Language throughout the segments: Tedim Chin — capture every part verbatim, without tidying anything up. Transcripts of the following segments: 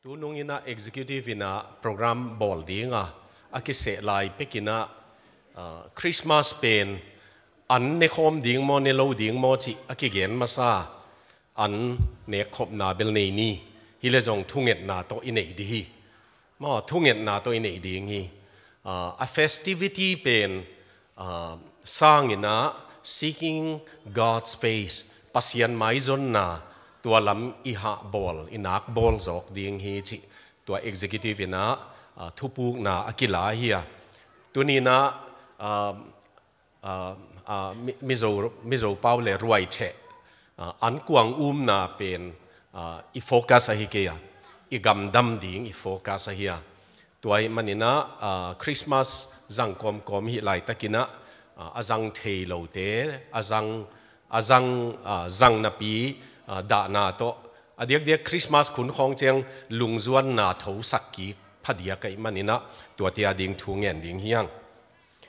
Tunung inah executive inah program bawl dinga a kiseh lai pekinah, ah, Christmas pen an ne khawm ding maw, ne lo ding maw cih a kigen masa, an nek khopna bel nei ni. Hi le zong thungetna tawh i nei ding hi. Maw, thungetna tawh i nei ding hi. Ah, a festivity pen, ah, sanginah seeking God's face, Pasian maizonna, tua lam i hahbawl, i nakbawl zawk ding hi cih tua executive inah, ah, thupukna a kila hi a. Tuninah, ah, ah, ah, Mi-, Mizo, Mizo pau le ruai theh, ah, an kuang umna pen, ah, i focus ahi kei a, i gamdam ding i focus ahi a. Tua ahih maninah, ah, Christmas zang kawmkawm hih laitakinah, ah, a zang thei lote, a zang, a zang, ah, zang napi, ah, dahna tawh, a diakdiak Christmas khun khawng ciang lungzuanna thosak kik phadiak ahih maninah tuate a ding thu ngen ding hi hang.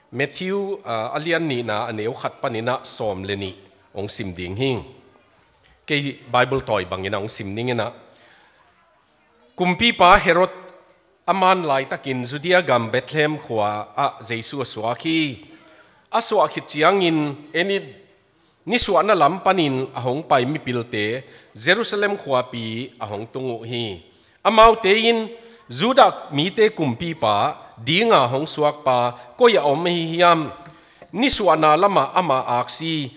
Matthew, ah, a lian nihna a neu khat paninah sawm le nih hong sim ding hi. Kei Bible tawi banginah hong sim ninginah, kumpipa Herod a man laitakin Judea gam Bethlehem khua ah Jesu a suak hi. A suah khit ciangin en in, nisuahna lam panin a hong pai mipilte Jerusalem khuapi a hong tung uh hi. Amaute in, Judah mite kumpipa dinga hong suakpa koi a om ahi hiam? Nisuahna lamah ama aksi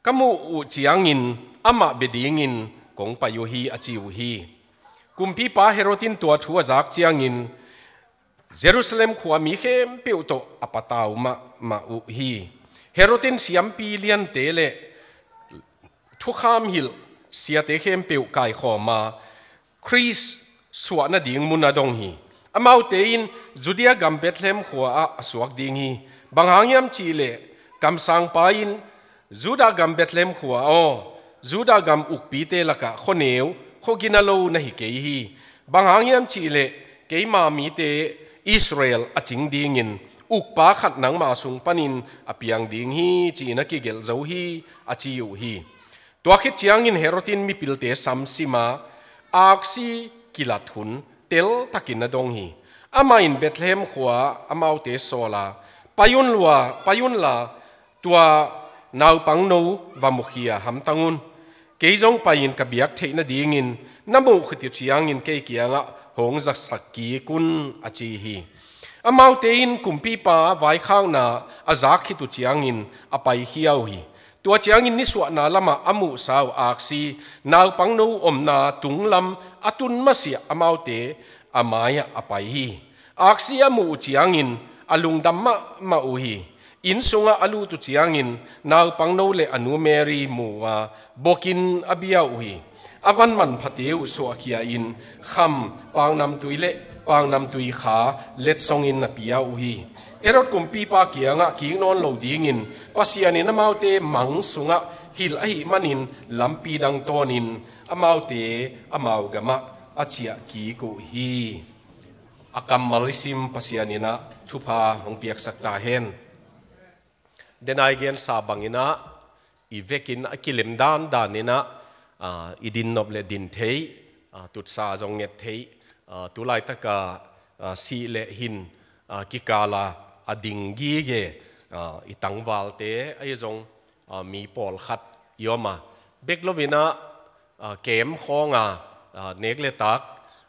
ka muh uh ciangin amah bia dingin kong pai uh hi, a ci uh hi. Kumpipa Herod in tua thu a zak ciangin Jerusalem khua mi khempeuh tawh a patau mahmah uh hi. Herod in siampi liante le thukham hilh siate khempeuh kaikhawma Khrist suah nading mun a dong hi. Amaute in, Judea gam Bethlehem khua ah a suak ding hi. Bang hang hiam cihleh kamsangpa in, Judah gam Bethlehem khua aw, Judah gam ukpite lakah khuaneu, khuagina lo na hi kei hi. Bang hang hiam cihleh keima mite Israel a cing dingin ukpa khat nangma sung panin a piang ding hi, ci-in a kigelh zo hi, a ci uh hi. Tua khit ciangin Herod in mipilte samsima aksi kilat hun teltakin a dong hi. Amah in Bethlehem khua amaute sawla, pai un lua, pai unla, tua naupangno va mukhia hamtang un. Kei zong pai-in ka biak theih nadingin na muh khit uh ciangin kei kiangah hong zasak kik un, a ci hi. Amaute in kumpipa vaikhakna a zak khit uh ciangin a paikhia uh hi. Tua ciangin nisuahna lamah a muhsa uh aksi naupangno omna tunglam a tun masiah amaute a mai-ah a pai hi. Aksi a muh uh ciangin a lungdam mahmah uh hi. Inn sungah a lut uh ciangin naupangno le a nu Mary mu uh a, bokin a bia uh hi. A van manphate uh suahkhia-in kham, paknamtui le paknamtui kha letsongin a pia uh hi. Herod kumpipa kiangah kik nawn lo dingin Pasian in amaute mang sungah hilh ahih manin lampi dang tawnin amaute amau gamah a ciah kik uh hi. A kammal i sim Pasian inah thupha hong piaksak ta hen. Denai gensa banginah i vekin a kilem dandan inah, ah, i din nop le din thei, ah, tutsa zong nget thei, ah, tu laitaka, ah, sih le hin, ah, kikala a ding gige, ah, i tangvalte ahi zong, ah, mi pawlkhat i om a, bek loinah, ah, kem khawnga, ah, nek le tak,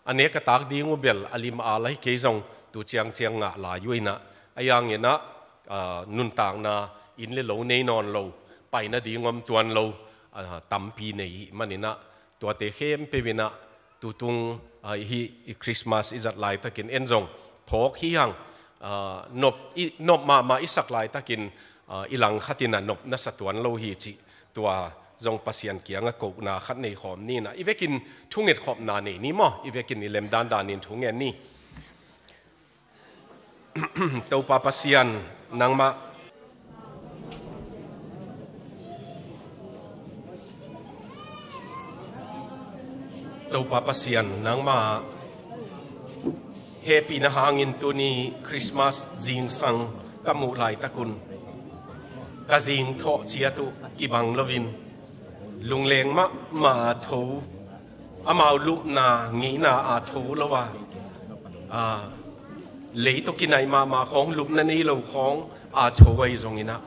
a nek a tak ding uh bel a lim a lai kei zong tu ciangciang ngah lai uh inah, a yanginah, ah, nuntakna inn le lo nei nawn lo, pai nading om tuan lo, ah, tampi nei hih maninah tuate khempeuh inah tutung, ah, hih i Christmas i zat laitakin en zong phawk hi hang, ah, nop i, nop mahmah i sak laitakin, ah, i langkhat inah nop na sa tuan lo hi cih tua zong Pasian kiangah kohna khat nei khawm ni inah i vekin thunget khopna nei ni maw, i vekin i lem dandanin thungen ni. Topa Pasian, nangmah, Topa Pasian, nangmah hehpihna hangin tuni Christmas zingsang ka muh laitakun ka zing thawh ciat uh kibang loin lungleng mahmah a tho amau lupna ngeina a tho lo a, a, lei tawh kinaih mahmah khawng, lupna nei lo khawng a tho ahi zongin ah,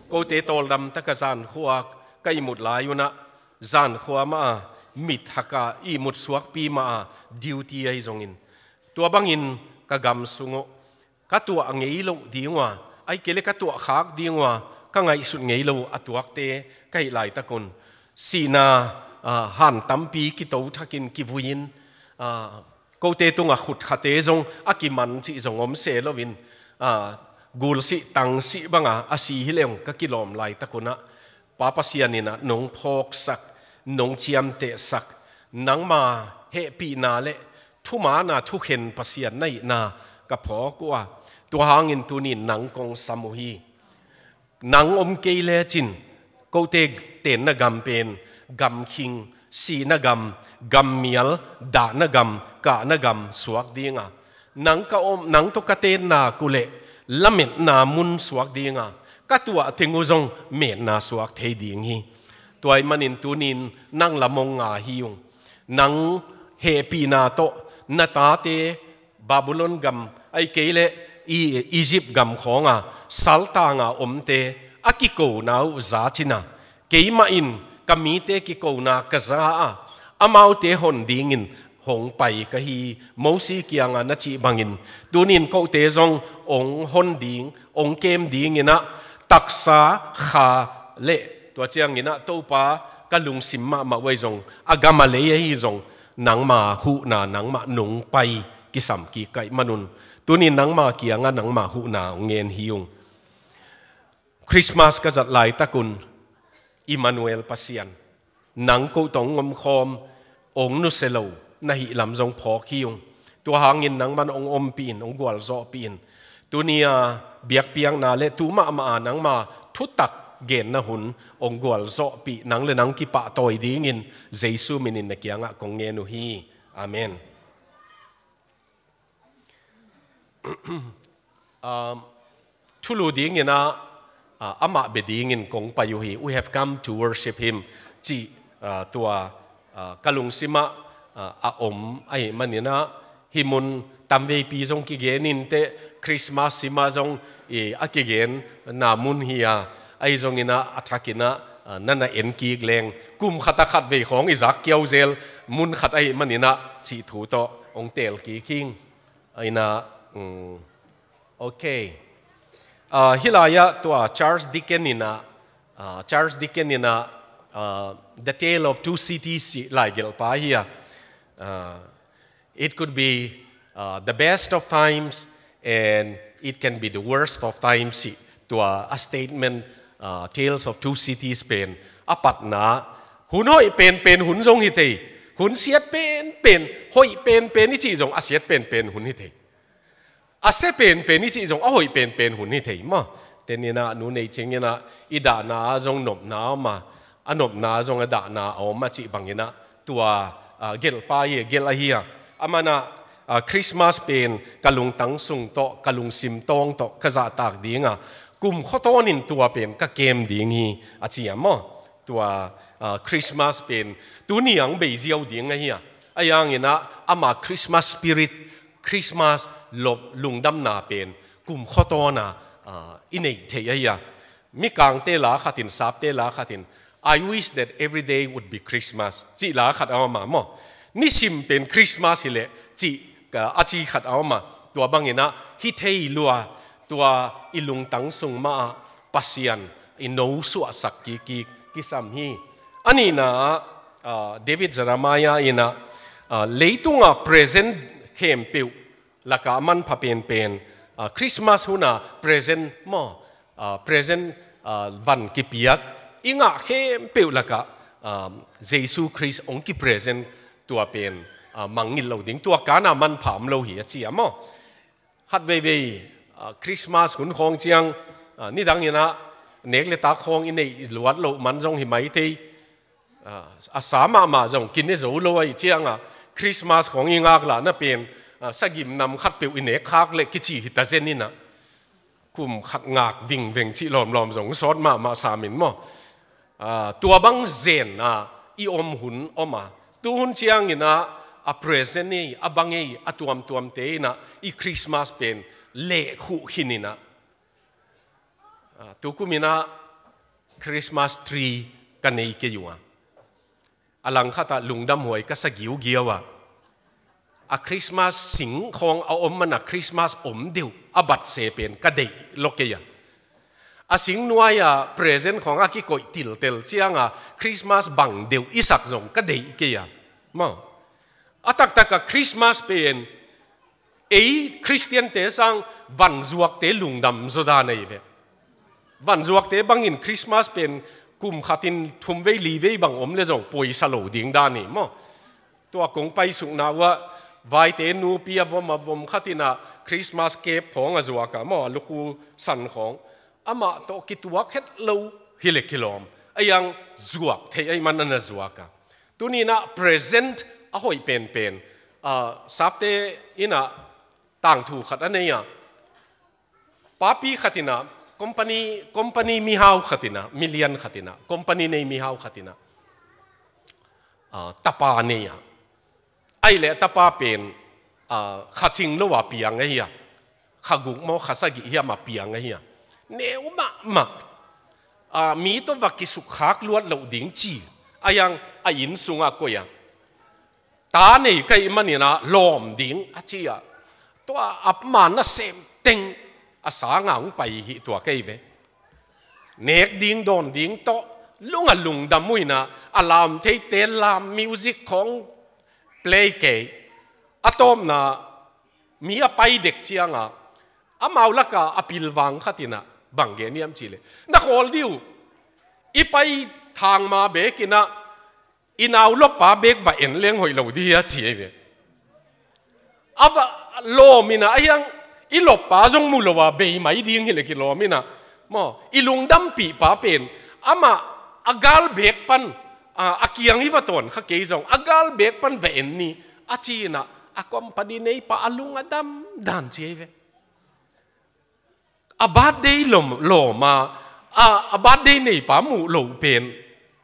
kote tawldam taka zankhua ka ihmut lai un ah, zankhua mah a, mit hak a ihmut suakpi mah a, duty ahi zongin, tua bangin ka gam sung uh ka tuah ngei loh ding uh a, ahih kei leh ka tuah khak ding uh a, ka ngaihsut ngei lo a tuakte ka hih laitak un, sihna, a, han tampi kito thakin kivui-in, a, kote tungah khut khate zong a kiman cih zong om se loin, a, gul sih tang sih banga a si hi leng ka kilawm laitak un ah, Pa Pasian in ah nong phawksak, nong ciamtehsak, nangma hehpihna le thumaanna thukhen Pasian na hihna ka phawk uh a, tua hangin tuni-in nang kong sam uh hi. Nang om kei lecin kote tenna gam pen gamkhing, sihna gam, gammial, dahna gam, kahna gam suak ding a, nang ka om, nang tawh ka tenna kuleh lametna mun suak ding a, ka tuah teng uh zong metna suak thei ding hi. Tua ahih manin tuni-in nang lam hong nga hi ung. Nang hehpihna tawh na tate Babylon gam, ahih kei leh i, Egypt gam khawnga saltanga omte a kikona uh za cin a, keimah in ka mite kikona ka za a, amaute hon dingin hong pai ka hi, Mosi kianga na cih bangin, tuni-in kote zong hong hon ding, hong kem dingin ah, taksa, kha le tua ciangin ah Topa ka lungsim mahmah uh ahi zong, a gam a lei ahi zong, nangma huhna, nangmah nong pai kisam kik ka hih manun, tuni-in nangma kiangah nangma huhna hong ngen hi ung. Christmas ka zat laitak un, Emmanuel Pasian, nang ko tawh hong omkhawm, hong nusia lo na hih lam zong phawk hi ung. Tua hangin nangman hong ompih in, hong gualzawhpih in. Tuni-a biakpiakna le tu mahmah a nangma thutak genna hun hong gualzawhpih, nang le nang kipahtawi dingin Jesu minin na kiangah kong ngen uh hi. Amen. Um, thulu dingin ah, ah, amah bia dingin kong pai uh hi. "We have come to worship him," cih, ah, tua, ah, ka lungsimah, ah, a om ahih manin ah, hih mun tamveipi zong kigen inteh, Christmas simah zong i a kigenna mun hi a, ahi zongin ah a thakin ah, ah, na na en kik leng, kum khat a khat vei khawng i zak kiauzel mun khat ahih manin ah cih thu tawh hong teel kik hing. Ahi na, um, okay. Ah, hih lai-ah tua Charles Dickens in ah, ah, Charles Dickens in ah, ah, The Tale of Two Cities cih laigelhpa hi a. Ah, "It could be, uh, the best of times, and it can be the worst of times," cih tua a statement, uh, Tales of Two Cities pen a patna, hun hoih penpen hun zong hi thei, hun siat penpen, hoih penpen i cih zong a siat penpen hun hi thei, a sia penpen i cih zong a hoih penpen hun hi thei maw. Tenin ah nu Nei Cing in ah, "I dahna ah zong nopna a om a, a nopna ah zong a dahna a om," a cih bangin ah, tua, ah, gelhpa hi, gelh ahi a. Aman ah, ah, Christmas pen ka lungtang sung tawh, ka lungsim tawng tawh ka zahtak ding a, kum khuatawnin tua pen ka kem ding hi, a ci a maw. Tua, ah, Christmas pen tuni ang bei ziau ding ahi a. Ahi hangin ah ama Christmas spirit, Christmas lop lungdamna pen kum khuatawn a, ah, i neih theih ahi a. Mikangte la khatin, sapte la khatin, "I wish that every day would be Christmas," cih la khat a om a maw. "Nisim pen Christmas hileh," cih, ka, a ci khat a om a. Tua bangin ah hi thei lua, tua i lungtang sung mah ah Pasian i no suahsak kik, kik kisam hi. A nihna ah, ah, David Jeremiah in ah, ah, leitunga present khempeuh lakah a manpha penpen, ah, Christmas huna present maw, ah, present, ah, van kipiak i ngah khempeuh lakah, ah, Jesu Khrist hong kipresent tua pen, ah, mangngilh lo ding, tua kana manpha om lo hi a ci a maw. Khat veivei, ah, Christmas hun khawng ciang, ah, nidangin ah nek le tak khawng i neih luat loh man zong hi mai thei. Ah, a sa mahmah zong kine zo lo ahih ciangah, Christmas khawng i ngaklah na pen, ah, sagim nam khatpeuh i nek khak leh kici hi ta zen in ah, kum khat ngak vingveng cih lawmlawm zong sawt mahmah sam in maw. Ah, tua bang zen ah i om hun om a, Tuhun ciangin ah a present ei, a bang ei, a tuamtuamte in ah i Christmas pen lehkhuh khin in ah, ah, tukum in ah Christmas tree ka nei kei uh a, a langkhat ah lungdamhuai ka sa giugiau a, a Christmas sing khawng a om mana Christmas om deuh a batse pen ka deih lo kei a, a sing nuai-a present khawng a kikoih tiltel cianga Christmas bang deuh i sak zong ka deih kei a. Maw, a taktak a Christmas pen ei Khristiante sang vanzuakte lungdam zaw dan ahi ve. Vanzuakte bangin Christmas pen kum khatin thumvei livei bang om le zong poisa lo ding dan hi maw. Tua kong paisukna uh ah vaite nupi a vom a vom khatin ah Christmas kep khawng a zuak a maw, a lukhu san khawng, amah tawh kituak het lo hi le kilawm. A iang zuak theih ahih man a na zuak a. Tuni in ah present a hoih penpen, ah, sapte in ah tangthu khat a nei a, papi khat in ah company, company mihau khat in ah, milian khat in ah, company nei mihau khat in ah, ah, tapa nei a, ahih leh tapa pen, ah, kha cing lo a piang ahi a, kha guk maw kha sagih hiam a piang ahi a, neu mahmah, ah, mi tawh va kisukkhak luat loh ding ci, a iang a inn sungah koih a, ta nei ka hih manin ah lawm ding a ci a, tua a man a sem teng a sanga hong pai hi tua kei ve. Nek ding dawn ding tawh lung a lungdam uh in ah a lam theite lam music khawng play kei. A tawpna mi a pai dek cianga amau laka a pilvang khat in ah bang gen hiam cih leh, na khawl dih uh, i pai thangma bek in ah i nau loppa bek va en leng hoih lo dih a ci ahi ve. A va lawm in ah a hiang i loppa zong mu lo a bei mai ding hi le kilawm in ah maw, i lungdampihpa pen amah a gal bek pan, a, a kiang i va tawn kha kei zong a gal bek pan va en ni a ci in ah a company neipa a lung a dam dan ci ahi ve. A birthday lawm, lawm a, a, a birthday neipa muh loh pen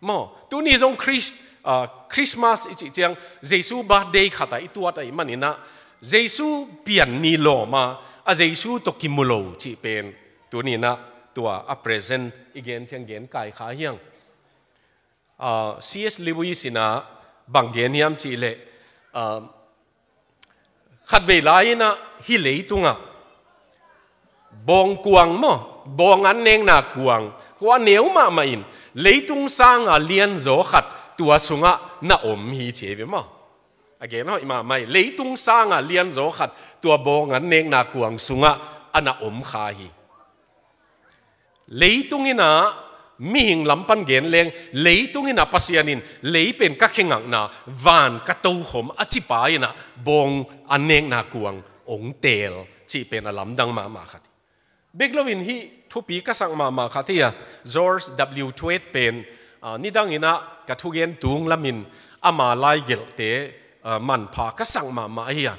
maw, tuni zong Christ, ah, Christmas i cih ciang Jesu birthday khat ah i tuat ahih manin ah Jesu pian ni lawm a, a Jesu tawh kimu lo cih pen tuni in ah tua a present i gen ciang gen kai kha hiang. Ah, C S Lewis in ah bang gen hiam cih leh, ah, khatvei lai in ah hih leitungah bawng kuang maw, bawng an nekna kuang, kua neu mahmah in leitung sanga lianzaw khat tua sungah na om hi ci ahi ve maw. A gen hoih mahmah hi, leitung sanga lianzaw khat tua bawng an nekna kuang sungah a na om kha hi. Leitung in ah mihing lam pan gen leng, leitung in ah Pasian in lei pen ka khengakna, van ka tokhom a cipa in ah bawng an nekna kuang hong teel cih pen a lamdang mahmah khat hi. Bek loin hih thupi ka sak mahmah khat hi a, George W Tweed pen, ah, nidang in ah ka thugen tung lamin ama laigelhte, ah, manpha ka sak mahmah hi a.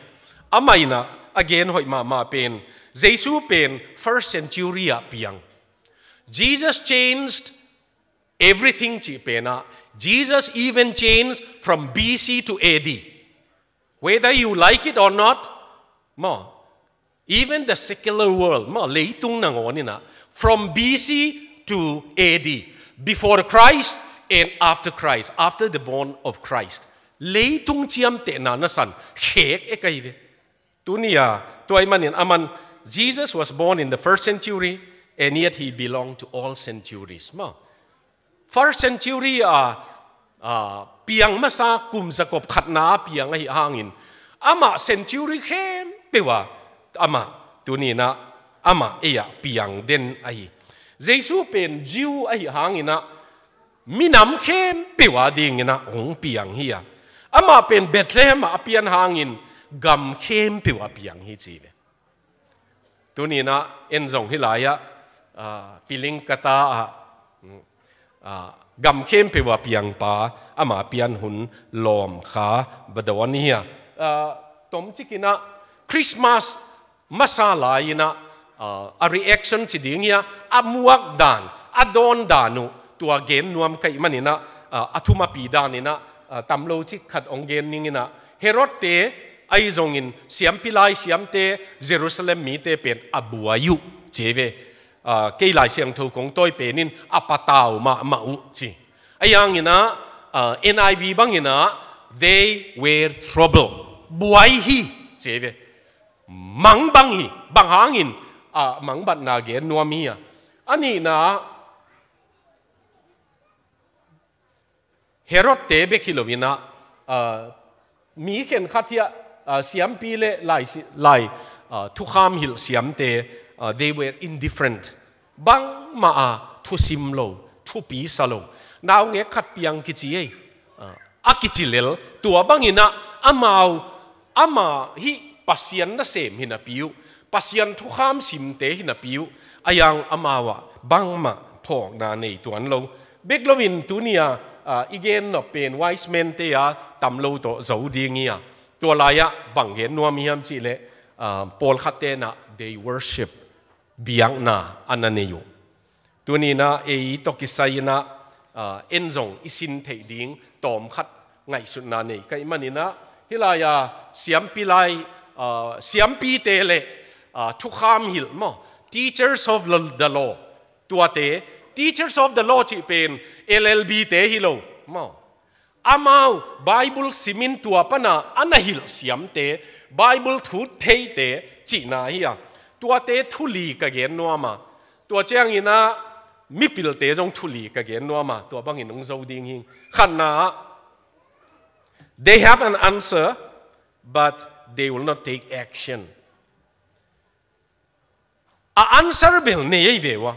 Amah in ah a gen hoih mahmah pen, Jesu pen first century ah piang. Jesus changed everything cih pen ah, Jesus even changed from B C to A D. Whether you like it or not, maw, even the secular world, maw, leitung nangawn in ah, from B C to A D, before Christ and after Christ, after the born of Christ. Leitung ciamtehna nasan khek e ka hi ve. Tuni a, tua ahih manin aman, Jesus was born in the first century, and yet he belonged to all centuries. Maw, first century a, a, piang masa kum zakop khatna a piang ahih hangin, amah century khempeuh a, amah tuni in ah, amah ei ah piang den ahi. Jesu pen Jew ahih hangin ah, minam khempeuh a dingin ah hong piang hi a. Amah pen Bethlehem ah a pian hangin gam khempeuh a piang hi ci ve. Tuni in ah en zong hih lai-ah, ah, piling kata ah, ah, gam khempeuh a piangpa ama pian hun lawm kha va dawn hi a. Ah, tomcik in ah Christmas masa lai-in ah, ah, a reaction ci ding hi a, a muak dan, a dawn dan uh, tua gen nuam ka hih manin ah, ah, a thumapi dan in ah, ah, tam lo cik khat hong gen ning in ah, Herod te ahi zongin siampi lai siamte, Jerusalem mite pen a buai uh ci ve. Ah, kei Lai Siangtho kong tawi pen in a patau mahmah uh ci. Ahi hangin ah, ah, N I V bangin ah, "They were trouble." Buai hi ci ve. Mang bang hi, bang hangin, ah, mangbatna gen nuam hi a. A nihna, Herod te bek hi lo in ah, ah, mi khenkhat hi a, ah, siampi le lai si-, lai, ah, thukham hilh siamte, ah, they were indifferent. Bangmah a thusim lo, thupi sa lo. Naungek khat piang kici ei. Ah, a kici lel, tua bangin ah amau, ama hih Pasian nasem hi napi uh, Pasian thukham simte hi napi uh, ahi hang amau ah bangmah phawkna nei tuan lo. Bek loin tuni a, ah, i gen nop pen wise men te a tam lo tawh zo ding hi a. Tua lai ah bang gen nuam hiam cih leh, ah, pawlkhat ten ah they worship, biakna a na nei uh. Tuni in ah ei tawh kisai in ah, ah, en zong i sin theih ding tawmkhat ngaihsutna nei ka hih manin ah, hih lai a siampi lai, ah, siampite le, ah, thukham hilh maw, teachers of the law, tuate, teachers of the law cih pen L L B te hi lo maw. Amau Bible simin tua pana a na hilh siamte, Bible thu theite cihna hi a. Tuate thu li ka gen nuam a. Tua ciangin ah mipilte zong thu li ka gen nuam a. Tua bangin hong zo ding hi. Khatna ah, they have an answer, but they will not take action. A answer bel nei ei ve ua.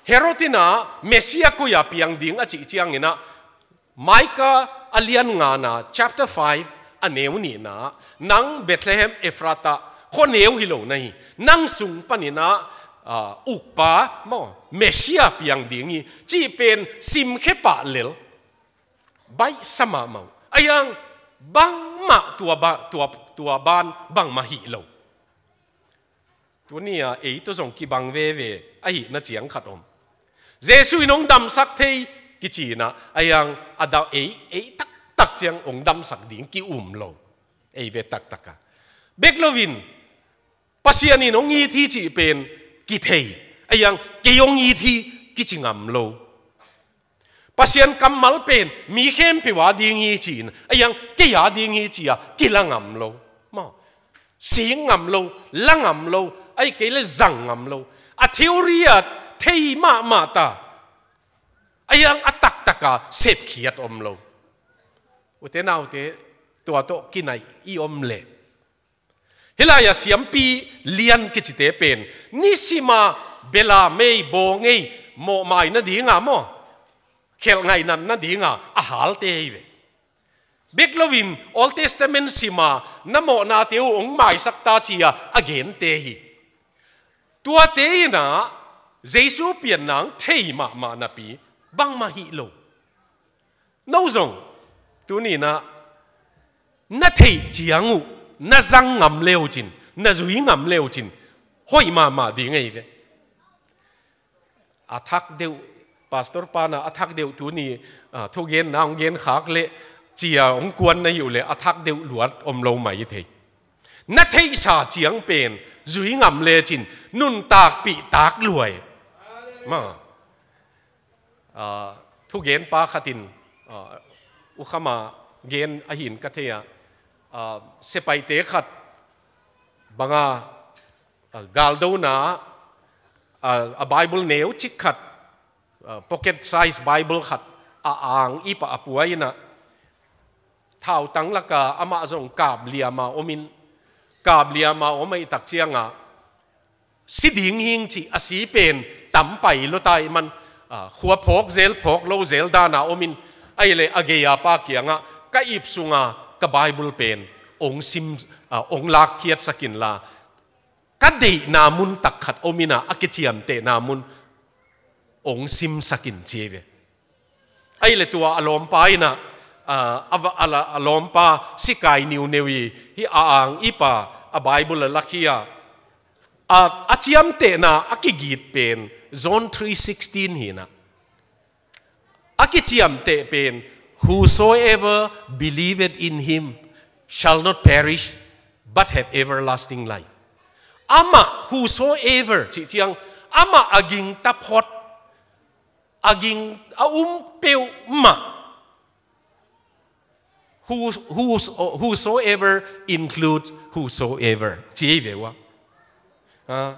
Herod in ah Messiah koi a piang ding a cih ciangin ah, Micah a lian ngana chapter five a neu nihna, "Nang Bethlehem Ephratah, khuaneu hi lo na hi. Nang sung panin ah, ah, ukpa maw, Messiah piang ding hi," cih pen simkhe pah lel. Baihsa mahmah uh. Ahi hang bangmah tua ba-, tua, tua ban bangmah hih lo. Tuni a ei tawh zong kibang veve ahihna ciang khat om. Jesu in hong damsak thei kici in ah, ahi hang a dam, ei, ei taktak ciang hong damsak ding ki-um lo. Ei ve taktak a. Bek loin, Pasian in hong it hi cih pen kithei. Ahi hang kei hong it hi kici ngam lo. Pasian kammal pen mi khempeuh a ding hi ci-in, ahi hang kei a ding hi ci-a kila ngam lo. Maw. Sing ngam lo, la ngam lo, ahih kei leh zang ngam lo. A theory a thei mahmah ta. Ahi hang a taktak a sepkhiat om lo. Ute naute, tua tawh kinaih i om leh, hih lai a siampi lian kicite pen nisim a bel a mei bawl ngei, mawhmai nading a maw, khelh ngaihnat nading a a halte hi ve. Bek loin Old Testament sim a na mawhnate uh hong maisak ta ci-a a gente hi. Tuate in ah Jesu pian nang thei mahmah napi bangmah hih lo. No zong tuni in ah na theih ciang uh na zang ngam le uh cin, na zui ngam le uh cin, hoih mahmah ding ahi ve. A thak deuh, pastor pa in ah a thak deuh tuni, ah, thugenna hong gen khak leh ci-a hong kuan na hi uh leh a thak deuh luat om lo mah hi thei. Na theihsa ciang pen zui ngam le cin nuntakpih tak lua hi. Maw. Ah, thugenpa khat in, ah, U Kham a gen ahi in ka thei a, ah, sepaihte khat bang a, ah, galdona, ah, a Bible neu cik khat, ah, pocket size Bible khat a ang ip ah a pua in ah, thautang lak a amah zong kap liam a om in, kap liam a om ahih tak ciang a, si ding hing cih a si pen tam pai lua ta ahih man, ah, khua phawk zel phawk lo zel dan a om in, ahih leh a gei a pa kiang ah, "Ka ip sung a ka Bible pen hong sim, ah, hong lakkhiatsak inla, ka deihna mun tak khat om in ah, a kiciamtehna mun hong simsak in," ci hi ve. Ahih leh tua a lawmpa in ah, ah, a va-, a la-, a lawmpa sikai niuneu hi, hih a ang ip a, a Bible a lak hi a, a, a ciamtehna a kigit pen John three sixteen hi in ah, a kiciamteh pen Whosoever believeth in him shall not perish, but have everlasting life. Amah, whosoever, cih ciang, amah a ging taphot, a ging a um peuhmah. Who, who's, whosoever includes whosoever. Ci ei ve ua. Ah.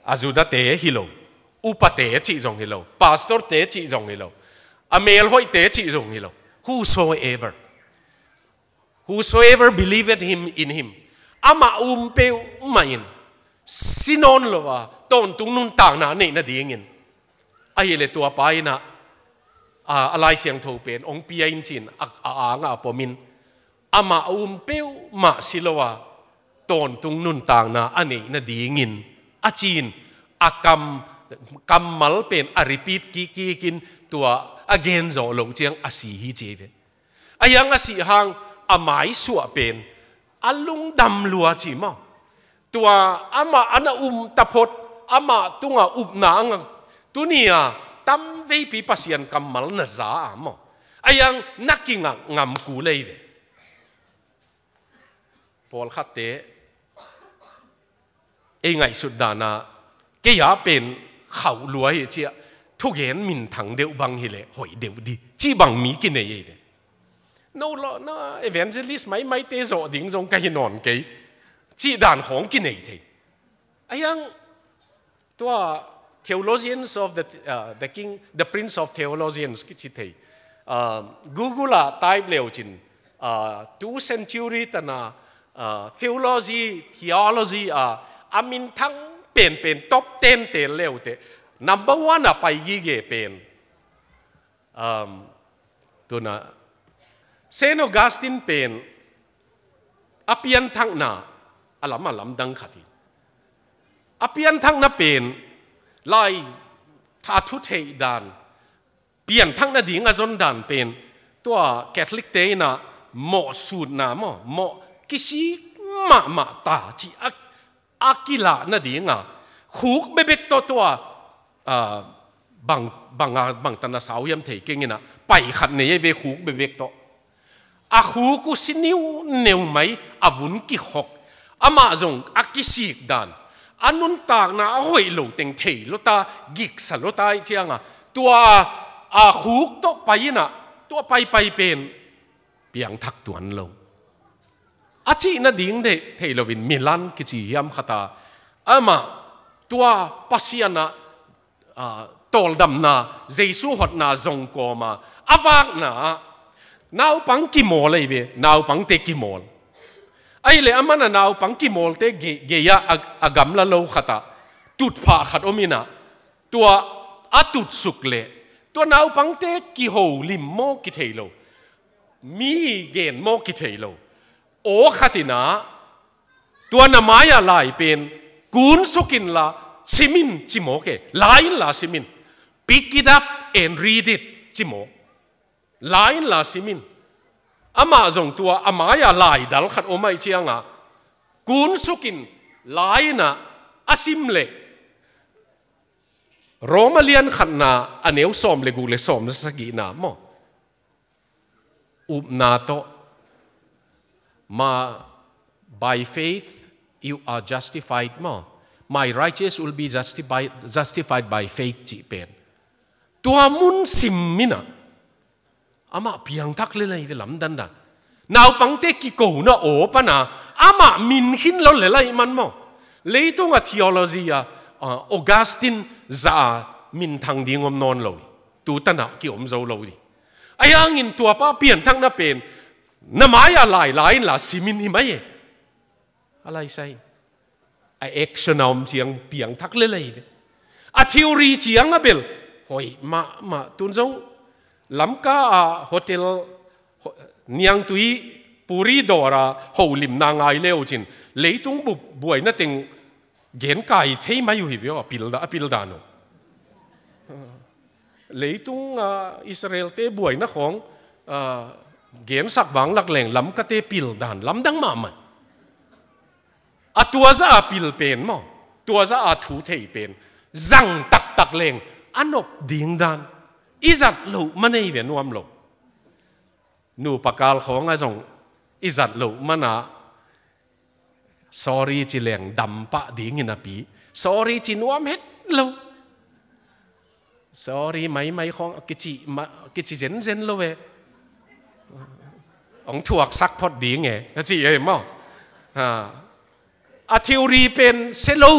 A Judate hi lo, upate cih zong hi lo, pastorte cih zong hi lo, a melhoihte cih zong hi lo. Whosoever. Whosoever believeth him in him. Amah um peuhmah in si nawn lo a, tawntung nuntakna a neih nadingin. Ahih leh tua pa in ah, a, a Lai Siangtho pen hong pia in ci-in a, a angah a pom in, amah a um peuhmah si lo a, tawntung nuntakna a neih nadingin a ci-in, a kam, kammal pen a repeat kikkikin tua a gen zawh loh ciang a si hi ci ei ve. A hiang a sih hang a maisuah pen a lungdam lua ci maw? Tua amah a na um taphot, amah tungah upna a ngah, tuni-a tamveipi Pasian kammal na za a maw? A hiang na kingak ngam kul ei ve. Pawlkhatte ei ngaihsut dan ah, kei a pen khauh lua hi ciah, thugen minthang deuh bang hileh hoih deuh di, cih bang mi kinei ei ve. No lo, na evangelist maimaite zawh ding zong ka hi nawn kei, cih dan khawng kinei thei. A hiang tua Theologians of the, uh, the King, the Prince of Theologians kici thei. Uh, Google ah type leu cin, uh, two century tana, uh, theology, theology, uh, a minthang penpen top ten tel leute number one a pai gige pen. Um, tuna, Saint Augustine pen a pianthakna a lam a lamdang khat hi. A pianthakna pen lai tha thu theih dan, pianthakna ding a zon dan pen tua Catholic te in ah mawh sutna maw, mawh kisik mahmah ta cih a a kilah nadinga khuk bebek tawh tua, ah, bang, banga, bangtan a sau hiam thei keng in ah pai khat nei ei ve khuk bebek tawh. A khuk uh si niuneu mai, a vun kikhok, amah zong a kisik dan, a nuntakna a hoih lo teng thei lo ta, giksa lo ta ih cianga tua a khuk tawh pai in ah tua paipai pen piangthak tuan lo. A cih nading deih thei loin Milan kici hiam khat a, amah tua Pasian ah, ah, tawldamna, Jesu hotna zong kawma a vakna ah naupang kimawl ei ve, naupangte kimawl. Ahih leh aman a naupang kimawlte gei, gei-ah a, a gamla lo khat ah tutphah khat om in ah, tua a tutsuk leh tua naupangte kiho lim maw kithei lo, mi gen maw kithei lo. Aw khat in ah tua na mai-ah lai pen kunsuk inla sim in ci maw ke, la inla sim in. Pick it up and read it ci maw. La inla sim in. Amah zong tua a mai-ah lai dal khat om ahih cianga kunsuk in la in ah a sim leh Roma lian khatna a neu sawm le guk le sawm le sagihna maw? Upna tawh, ma, by faith you are justified maw? My righteous will be justified, justified by faith cih pen. Tua mun sim in ah amah piangthak lel ahi ve lamdang dan. Naupangte kikona aw pana amah min khin lo lel ahih man maw? Leitung a theology a, ah, Augustine zah a minthang ding om nawn lo hi. Tu tanah kiom zo lo hi. Ahi hangin tuapa pianthakna pen na mai-ah lai la inla sim in hi mai e. A laisai a action a om ciang piangthak lel ahi ve. A theory ciang a bel hoih mahmah. Tun zong Lamka a hotel, ho-, niangtui puri dawr a holimna ngai le uh cin leitung bu-, buaina teng genkai thei mai uh hi ve aw, a pil da-, a pil dan uh. Leitung, ah, Israel-te buaina khawng, ah, gensak vanglak leng Lamkate pil dan lamdang mahmah. A tua zah a pil pen maw, tua zah a thu thei pen zang taktak leng a nop ding dan i zat loh man ei ve nuam lo. Nupa kal khawng ah zong i zat loh manah sorry ci leng dam pah dingin a pi. Sorry ci nuam het lo. Sorry maimai khawng a kici, ma, kici zenzen lo e. Hong thuaksak phot ding e, ka ci e maw? Ha. A theory pen se lo,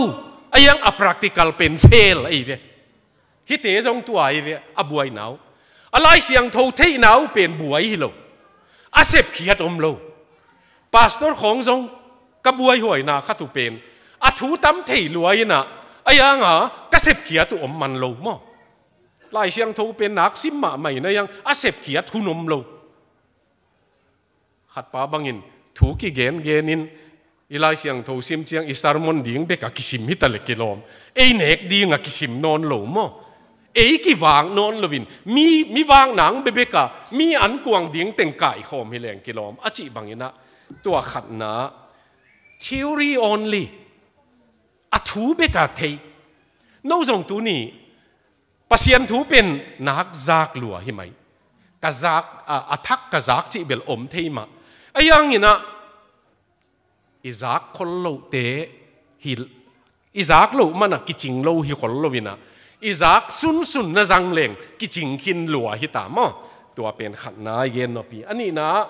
a iang a practical pen fail ahi ve. Hihte zong tua ahi ve, a buaina uh. A Lai Siangtho theihna uh pen buai hi lo. A sepkhiat om lo. Pastor khawng zong ka buaihuaina khat uh pen a thu tam thei lua inah, a ianga ka sepkhiat uh om man lo maw? Lai Siangtho pen nak sim mahmah in a iang a sepkhiat hun om lo. Khatpa bangin thu kigengenin i Lai Siangtho sim ciang i sermon ding bek a kisim hi ta le kilawm. Ei nek ding a kisim nawn lo maw? Ei kivak nawn loin mi, mi vak nang bebek a mi an kuang ding teng kaikhawm hi leng kilawm a cih banginah, tua khatna theory only, a thu bek a thei. No zong tuni Pasian thu pen nak zak lua hi mai. Ka zak, a, a thak ka zak cih bel om thei mah. A ianginah i zak khol lohte hi, i zak loh manah kicing lo hi khol loinah, i zak sunsun na zang leng kicing khin lua hi ta maw? Tua pen khatna i gen nop hi. A nihna,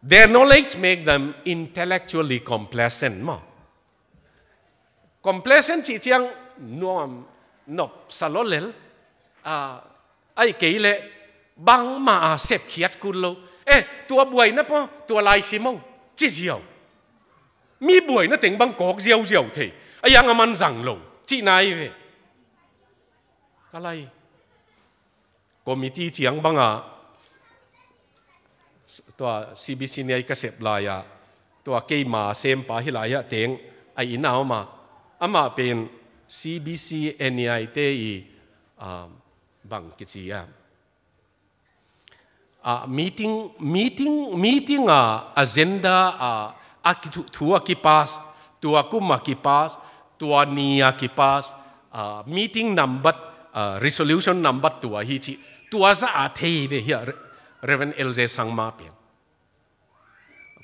their knowledge make them intellectually complacent maw? Complacent cih ciang nuam nop sa lawlel, a, ahih kei leh bangmah a sepkhiat kul lo. Eh, tua buaina paw, tua lai sim o, ci ziau. Mi buaina teng bang kawk ziauziau thei. A iang a man zang lo, cihna hi ve. Ka lai committee ciang banga, tua C B C N E I ka sep lai-a, tua keima sempa hi lai-ah teng a inn a om a, amah pen C B C N E I te i, ah, bang kici a, ah, meeting, meeting, meeting a agenda a, a ki-, thu, thu a kipas, tua kum a kipas, tua ni a kipas, ah, meeting nambat, ah, resolution nambat tua hi ci, tua za a thei ve hi a, Re-, Reverend L J Sangma pen.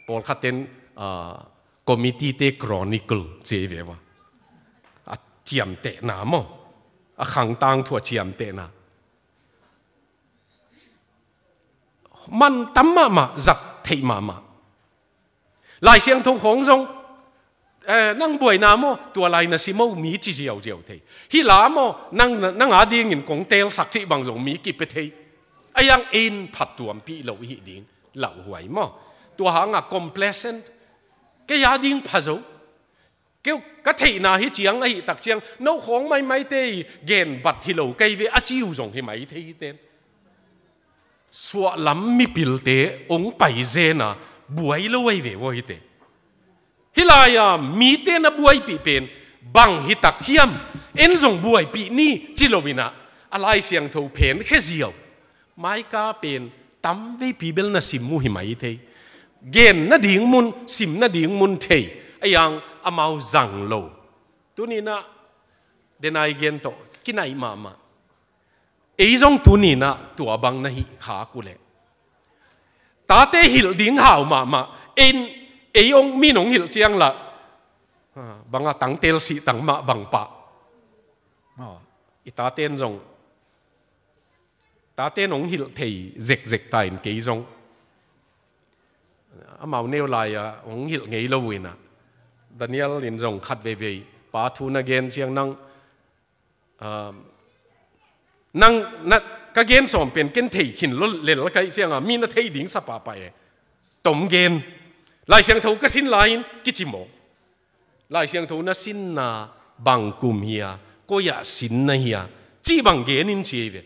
Pawlkhat ten, ah, committee te chronicle ci ve va. A ciamtehna maw? A khangtang thu a ciamtehna. Man tam mahmah, zat theih mahmah. Lai Siangtho khawng zong, eh, nang buaina maw, tua lai na sim o mi ci ziauziau thei. Hih la maw, nang, nang a dingin kong teelsak cih bang zong mi kipia thei. A iang in phattuampih lo i hih ding lauhuai maw? Tua hanga complacent, kei a ding pha zo. Keu ka theihna hi ciang ahih tak ciang, no khawng maimaite i genbat hi lo kei ve a ci uh zong hi mai thei hi ten. Suahlam mipilte hong pai zena buai lo ahi ve uh hite. Hih lai-a mite na buaipih pen bang hi tak hiam, en zong buaipih ni ci loinah, a Lai Siangtho phen khe ziau. Maika pen tam veipi bel na sim uh hi mai thei. Gen nading mun, sim nading mun thei. A iang amau zang lo. Tuninah denai gen tawh kinaih mahmah. Ei zong tuninah tua bang na hih khak uh leh, tate hilh ding hau mahmah. Ei, ei ong, min ong hilh ciang lah, ah, banga tangtel sih tang mah bang pah. Ah, i taten zong, taten ong hilh thei zekzek ta in kei zong. Amau neu lai-a ong hilh ngei lo uh inah. Daniel in zong khat veivei pa thu na gen ciang nang, ah, nang na, ka gen sawm pen ken thei khin lo lel ka hih cianga mi na thei ding sa pahpah e. Tom gen. Lai Siangtho ka sin lai-in kici mawk. Lai Siangtho na sinna bang kum hi a, koi-ah sin na hi a, cih bang gen in ci hi ve.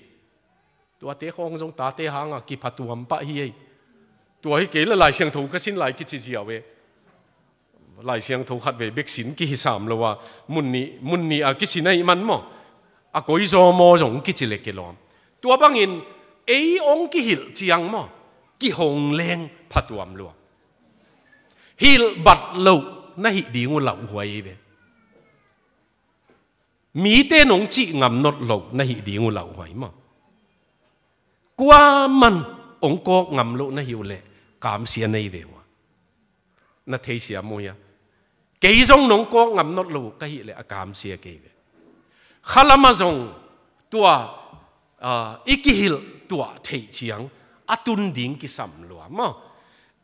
Tuate khawng zong tate hanga kiphatuam pah hi ei. Tua hi kei la Lai Siangtho ka sin lai kici ziau e. Lai Siangtho khat vei bek sin kihisam lo a, mun nih, mun nih a kisin ahih man maw? A koi zaw maw zong kici le kilawm. Tua bangin ei ong kihilh ciang maw, kihong leng phatuam lua. Hilh bat loh na hih ding uh lauhuai ve. Mite nong cih ngam not loh na hih ding uh lauhuai maw? Kuaman ong kawk ngam loh na hi uh leh kamsia nei ve uh a. Na theisiam uh hia? Kei zong nong kawk ngam nawn lo uh ka hih leh a kamsia kei ve. Khalam ah zong tua, ah, i kihilh tuah theih ciang a tun ding kisam lua maw?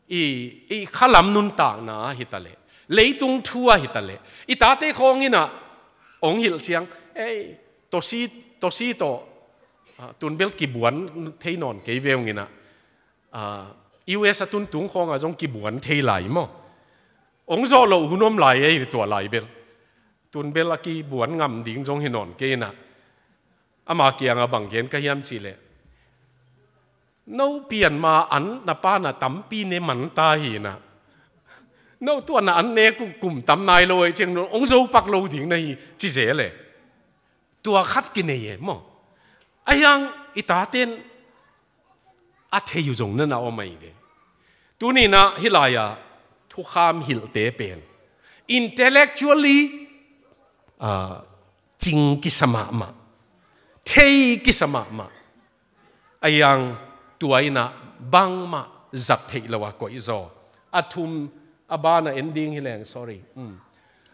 I, i khalam nuntakna hi ta leh, leitung thu ah hi ta leh, i tate khawng in ah ong hilh ciang, ei, tawsi, tawsi tawh, ah, tunbel kibuan thei nawn kei ve ung in ah, ah, U S a tun tung khawng ah zong kibuan thei lai maw? Ong zawh loh hun om lai ei, tua lai bel. Tunbel a kibuan ngam ding zong hi nawn kei in ah. Ama kiangah bang gen ka hiam cih leh, no pian ma an na pa na tampi ne man ta hi in ah. No tua na an ne kum, kum tam nai lo ei ciang, no ong zo pak lo ding na hi ci zel e. Tua khat kinei e maw? Ahi hang i tate'n a thei uh zong na na om ahi ve. Tuni in ah hih lai-ah thukham hilhte pen intellectually, ah, cing kisa mahmah, thei kisa mahmah. Ahi hang tua in ah bangmah zat theih lo a koih zaw. A thum, a ban ah en ding hi leng, sorry. Mm.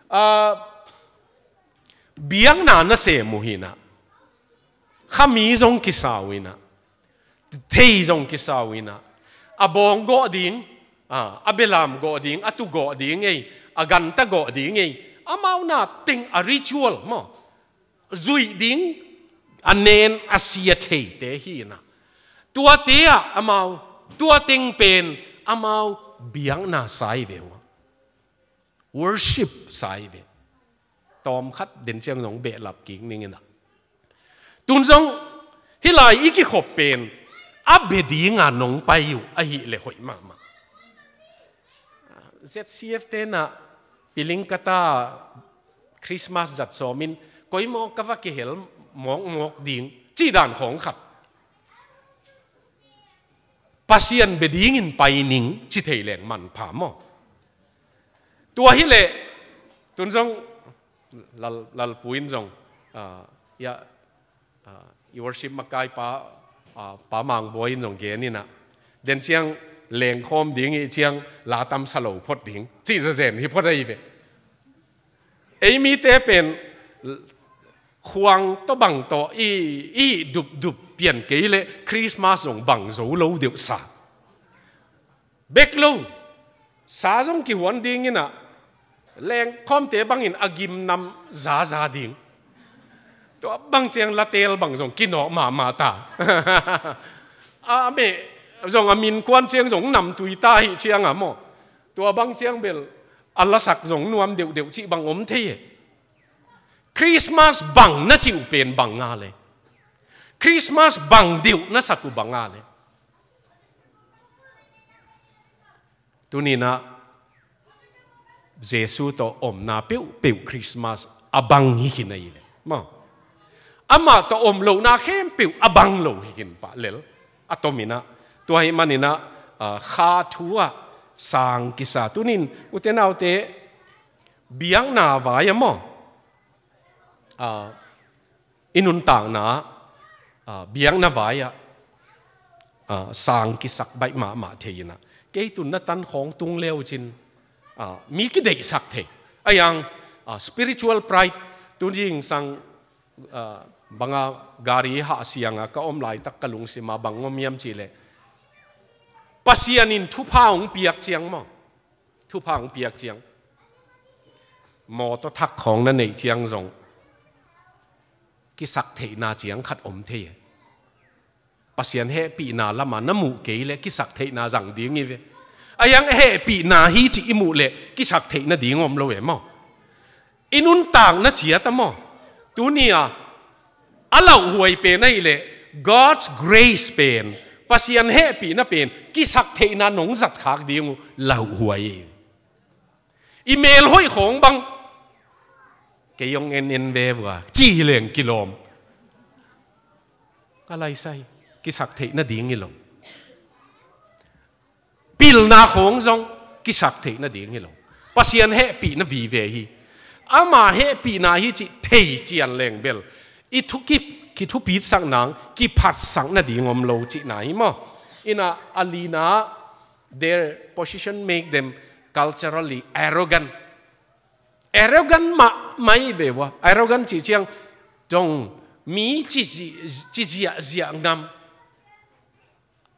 Ah, biakna nasem uh hi in ah, khami zong kisa uh in ah, thei zong kisa uh in ah, a bawng gawh ding, a, a belam gawh ding, a tu gawh ding ei, a ganta gawh ding ei, amau na teng a ritual maw, zuih ding a nen a sia theite hi in ah, tuate ah amau, tua teng pen amau biakna sa hi ve uh a, worship sa hi ve. Tawmkhat den ciang zong behlap kik ning in ah. Tun zong hih lai i kikhop pen a bia ding a nong pai uh ahih leh hoih mahmah. Z C F te'n ah piling ka ta, Christmas zat sawm in, koi maw ka va kihel mawkmawk ding, cih dan khawng khat. Pasian bia dingin pai ning ci thei leng manpha maw? Tua hi leh, tun zong Lal, Lalpu in zong, ah, ya, ah, i worship makai pa, ah, Pa Mang Bawi in zong gen in ah, den ciang lengkhawm ding i ciang la tam sa lo phot ding, cih zazen hi phot ahi ve. Ei mite pen khuang tawh bang tawh i, i dupdup pian kei leh Christmas zong bang zo lo deuh sa. Bek lo, sa zong kihuan ding in ah, lengkhawmte bangin a gimnam zaza ding. Tua bang ciang latel bang zong kinawh mahmah ta. A meh zong a min kuan ciang zong namtui ta hi ciang a maw? Tua bang ciang bel a lasak zong nuam deuhdeuh cih bang om thei e. Christmas bang na cih uh pen bang a le? Christmas bang deuh na sak uh bang a le? Tuni in ah Jesu tawh omna peuhpeuh Christmas a bang hi khin ahi le maw? Amah tawh om lohna khempeuh a bang lo hi khin pah lel. A tom in ah, tua ahih manin ah, ah, kha thu ah sang kisa. Tuni in ute naute, biakna vai ah maw? Ah, i nuntakna, ah, biakna vai ah, ah, sang kisak baih mahmah thei in ah, kei tun na tan khawng tung le uh cin, ah, mi kideihsak thei. Ahi hang, ah, spiritual pride, tun zingsang, ah, bang a gari hah siang a ka om laitak ka lungsim a bang om hiam cih leh, Pasian in thupha hong piak ciang maw? Thupha hong piak ciang, mawtaw thak khawng na neih ciang zong kisaktheihna ciang khat om thei e. Pasian hehpihna lam a na muh kei leh kisaktheihna zang ding hi ve. Ahi hang hehpihna hi cih i muh leh kisaktheih nading om lo e maw? I nuntakna ciat ah maw? Tuni a, a lauhuai pen ahih leh God's grace pen, Pasian hehpihna pen kisaktheihna nong zatkhak ding uh lauhuai. I melhoih khawng bang, kei hong en en ve vua ci hi leng kilawm. Ka laisai, kisaktheih nading hi lo. Pilna khawng zong kisaktheih nading hi lo. Pasian hehpihna vive hi. Ama hehpihna hi cih thei cian leng bel, i thukip, kithupitsak nang, kiphatsak nading om lo cihna hi maw? Ina a lina, their position make them culturally arrogant. Arrogant mah mai ve ua. Arrogant cih ciang zong mi ci zi-, ci ziahziah ngam,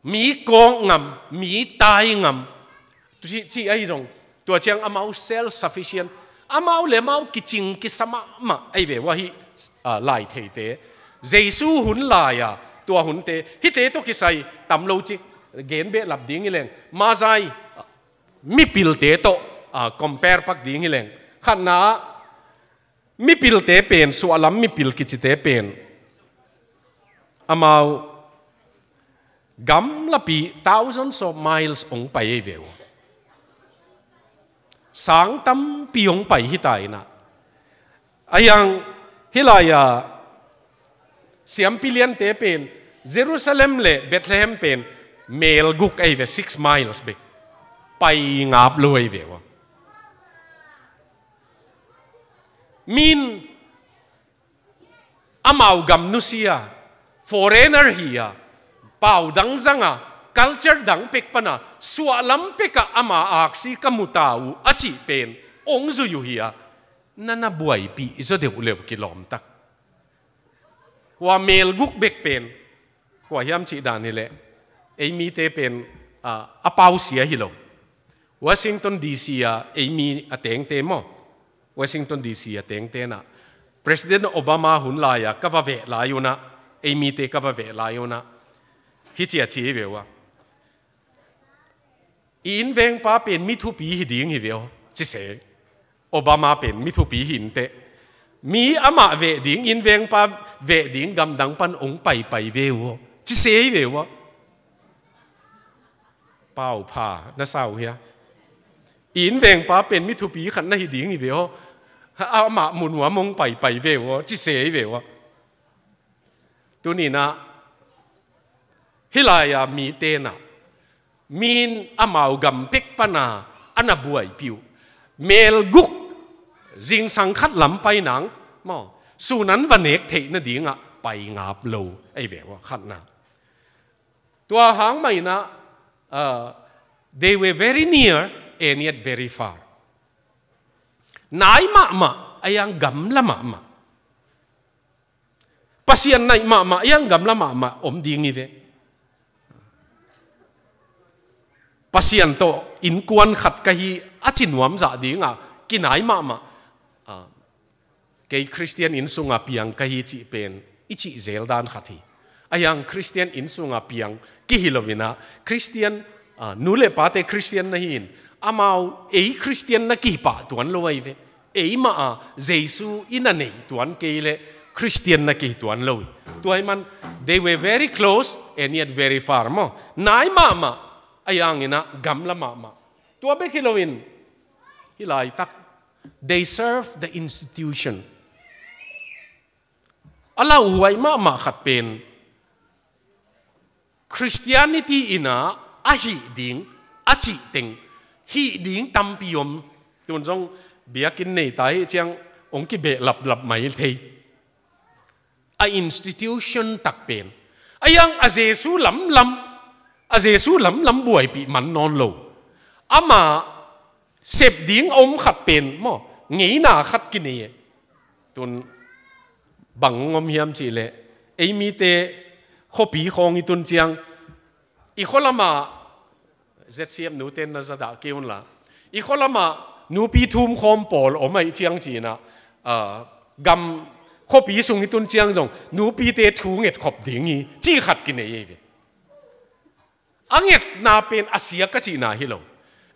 mi kawk ngam, mi tai ngam, ci, ci ahi zong tua ciang amau self sufficient, amau le amau kicing kisa mahmah ahi ve ua hi. Ah, lai theite, Jesu hun lai-a tua hunte, hihte tawh kisai tam lo cik gen behlap ding hi leng, Magi mipilte tawh, ah, compare pak ding hi leng, khatna ah mipilte pen, suahlam mipil kicite pen, amau gamlapi thousands of miles hong pai ahi ve ua. Sang tampi hong pai hi ta ina. Ahi hang hih lai-a siampi liante pen, Jerusalem le Bethlehem pen mel guk ahi ve, six miles bek. Pai ngap lo ahi ve ua. Min amau gam nusia, foreigner hi-a, pau dang zanga, culture dang pek pana, suahlam peka ama aksi ka mu ta uh a cih pen hong zui uh hi-a, na na buaipih zaw deuh leu kilawmtak. Hua mel guk bek pen kua hiam cih dan hileh, ei mite pen, ah, a pausia hi lo. Washington D C a ei mi a tengte maw, Washington D C a tengte na, President Obama hun lai-a ka va veh lai una, ei mite ka va veh lai una, hih ci a ci hi ve ua. I innvengpa pen mi thupi hi ding hi ve aw, ci se. Obama pen mi thupi hi inteh. Mi amah veh ding, innvengpa veh ding gamdang pan hong paipai ve uh aw, ci se hi ve ua. Pau pha na sau hia? I innvengpa pen mi thupi khat na hi ding hi ve aw. Amah mu nuam hong paipai ve uh aw, ci se hi ve ua. Tuni-in ah hih lai-a mite na, min amau gam pek pana a na buaipih uh, mel guk zingsang khat lam pai nang maw, sun an va nek theih nadingah pai ngap lo ahi ve ua, khatna. Tua hang mah in ah, uh, they were very near and yet very far. Nai mahmah, ahi hang gamla mahmah. Pasian naih mahmah, ahi hang gamla mahmah om ding hi ve. Pasian tawh innkuan khat ka hi a ci nuam zah dingah kinai mahmah. Ah, kei Khristian inn sunga piang ka hi cih pen i cih zel dan khat hi. Ahi hang Khristian inn sunga piang kihi lo-in ah, Khristian, ah, nu le pate Khristian na hi-in, amau ei Khristian na kihi pah tuan lo ahi ve. Eimah a Jesu i na neih tuan kei leh Khristian na kihi tuan lo hi. Tua ahih man, they were very close and yet very far maw. Nai mahmah, ahi hangin ah gamla mahmah. Tua bek hi loin, hih laitak, they serve the institution. A lauhuai mahmah khat pen, Christianity in ah a hih ding, a cih teng, hih ding tampi om. Tun zong biakinn nei ta hi ciang hong kibehlaplap mai thei. A institution tak pen, ahi hang a Jesu lamlam, a Jesu lamlam buaipih man nawn lo. Amah sep ding a om khat pen maw, ngeina khat kinei e. Tun bang om hiam cih leh, ei mite khuapi khawng i tun ciang, i khua lamah, Z C M nute na za dah kei un la, i khua lamah nupi thum khawm pawl om ahih ciang ci-in ah, ah, gam khuapi sung i tun ciang zong nupite thu nget khop ding hi, cih khat kinei ahi ve. A ngetna pen a sia ka cihna hi lo.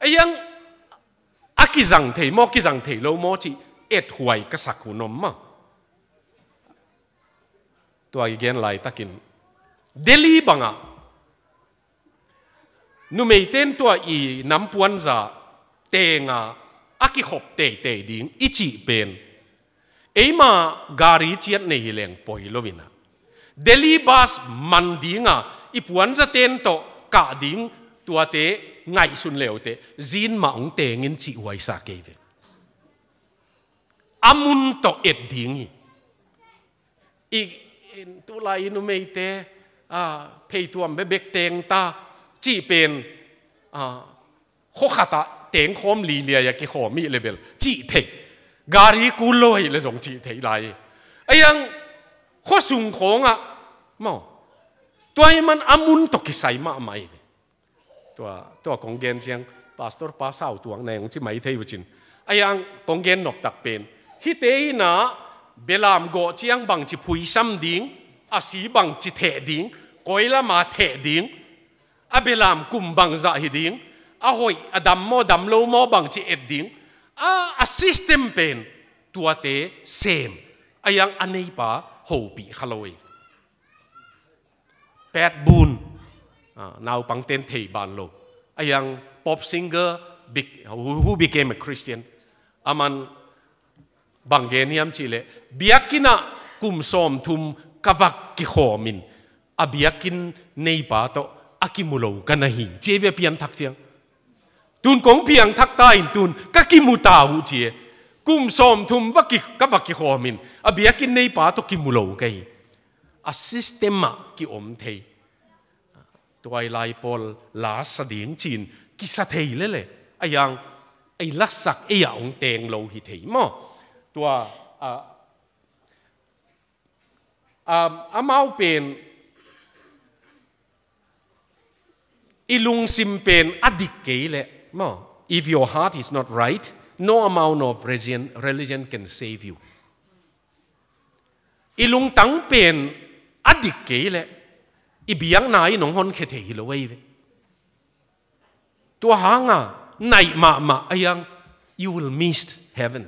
Ahi hang a kizang thei maw, kizang thei lo maw cih ethuai ka sak hun om maw. Tua i gen laitakin Delhi bangah numeite in tua i nampuanza tenga a kikhop teitei ding i cih pen, eima gari ciat nei hi leng poi lo-in ah, Delhi bus man dinga i puanzate in tawh kah ding tuate ngaihsun leuteh zin mah hong tengin cih huaisa kei ve. A mun tawh et ding hi. I, tulai i numeite, ah, pheituam bekbek teng ta, cih pen, ah, khua khatah tengkhawm liliai a kikhawm ih le bel cih theih. Gari kul lo ahih le zong cih theih lai. Ahi hang khua sung khawngah maw, tua hi man a mun tawh kisai mahmah hi. Tua, tua kong gen ciang, Pastor pa sau tuang nai hong ci mai thei uh cin. Ahi hang kong gen noptak pen, hihte in ah belam gawh ciang bangci phuisam ding, a si bangci theh ding, koi lama theh ding, a belam kum bangzah hi ding, a hoih, a dam maw, dam lo maw, bangci et ding, a, a system pen tuate sem. Ahi hang a neipa hopih kha lo hi. Pat Boone, ah, naupangte'n thei ban lo. Ahi hang pop singer bec-, who, who became a Christian. Aman bang gen hiam cih leh, biakinn ah kum sawmthum ka va kikhawm in, a biakinn neipa tawh a kimu lo ka na hi, ci hi ve, a pianthak ciang. Tun kong piangthak ta in tun ka kimu ta uh ci hi. Kum sawmthum va ki-, ka va kikhawm in, a biakinn neipa tawh kimu lo ka hi. A system ah kiom thei. Tua i lai pawl la sa ding ci-in kisa thei lel e. Ahi hang ei lasak ei ah hong teng lo hi thei maw. Tua, ah, ah, amau pen i lungsim pen a dik kei leh maw, if your heart is not right, no amount of religion, religion can save you. I lungtang pen a dik kei leh i biakna in hong honkhia thei hi lo ei ve. Tua hanga naih mahmah ahi hang, you will miss heaven.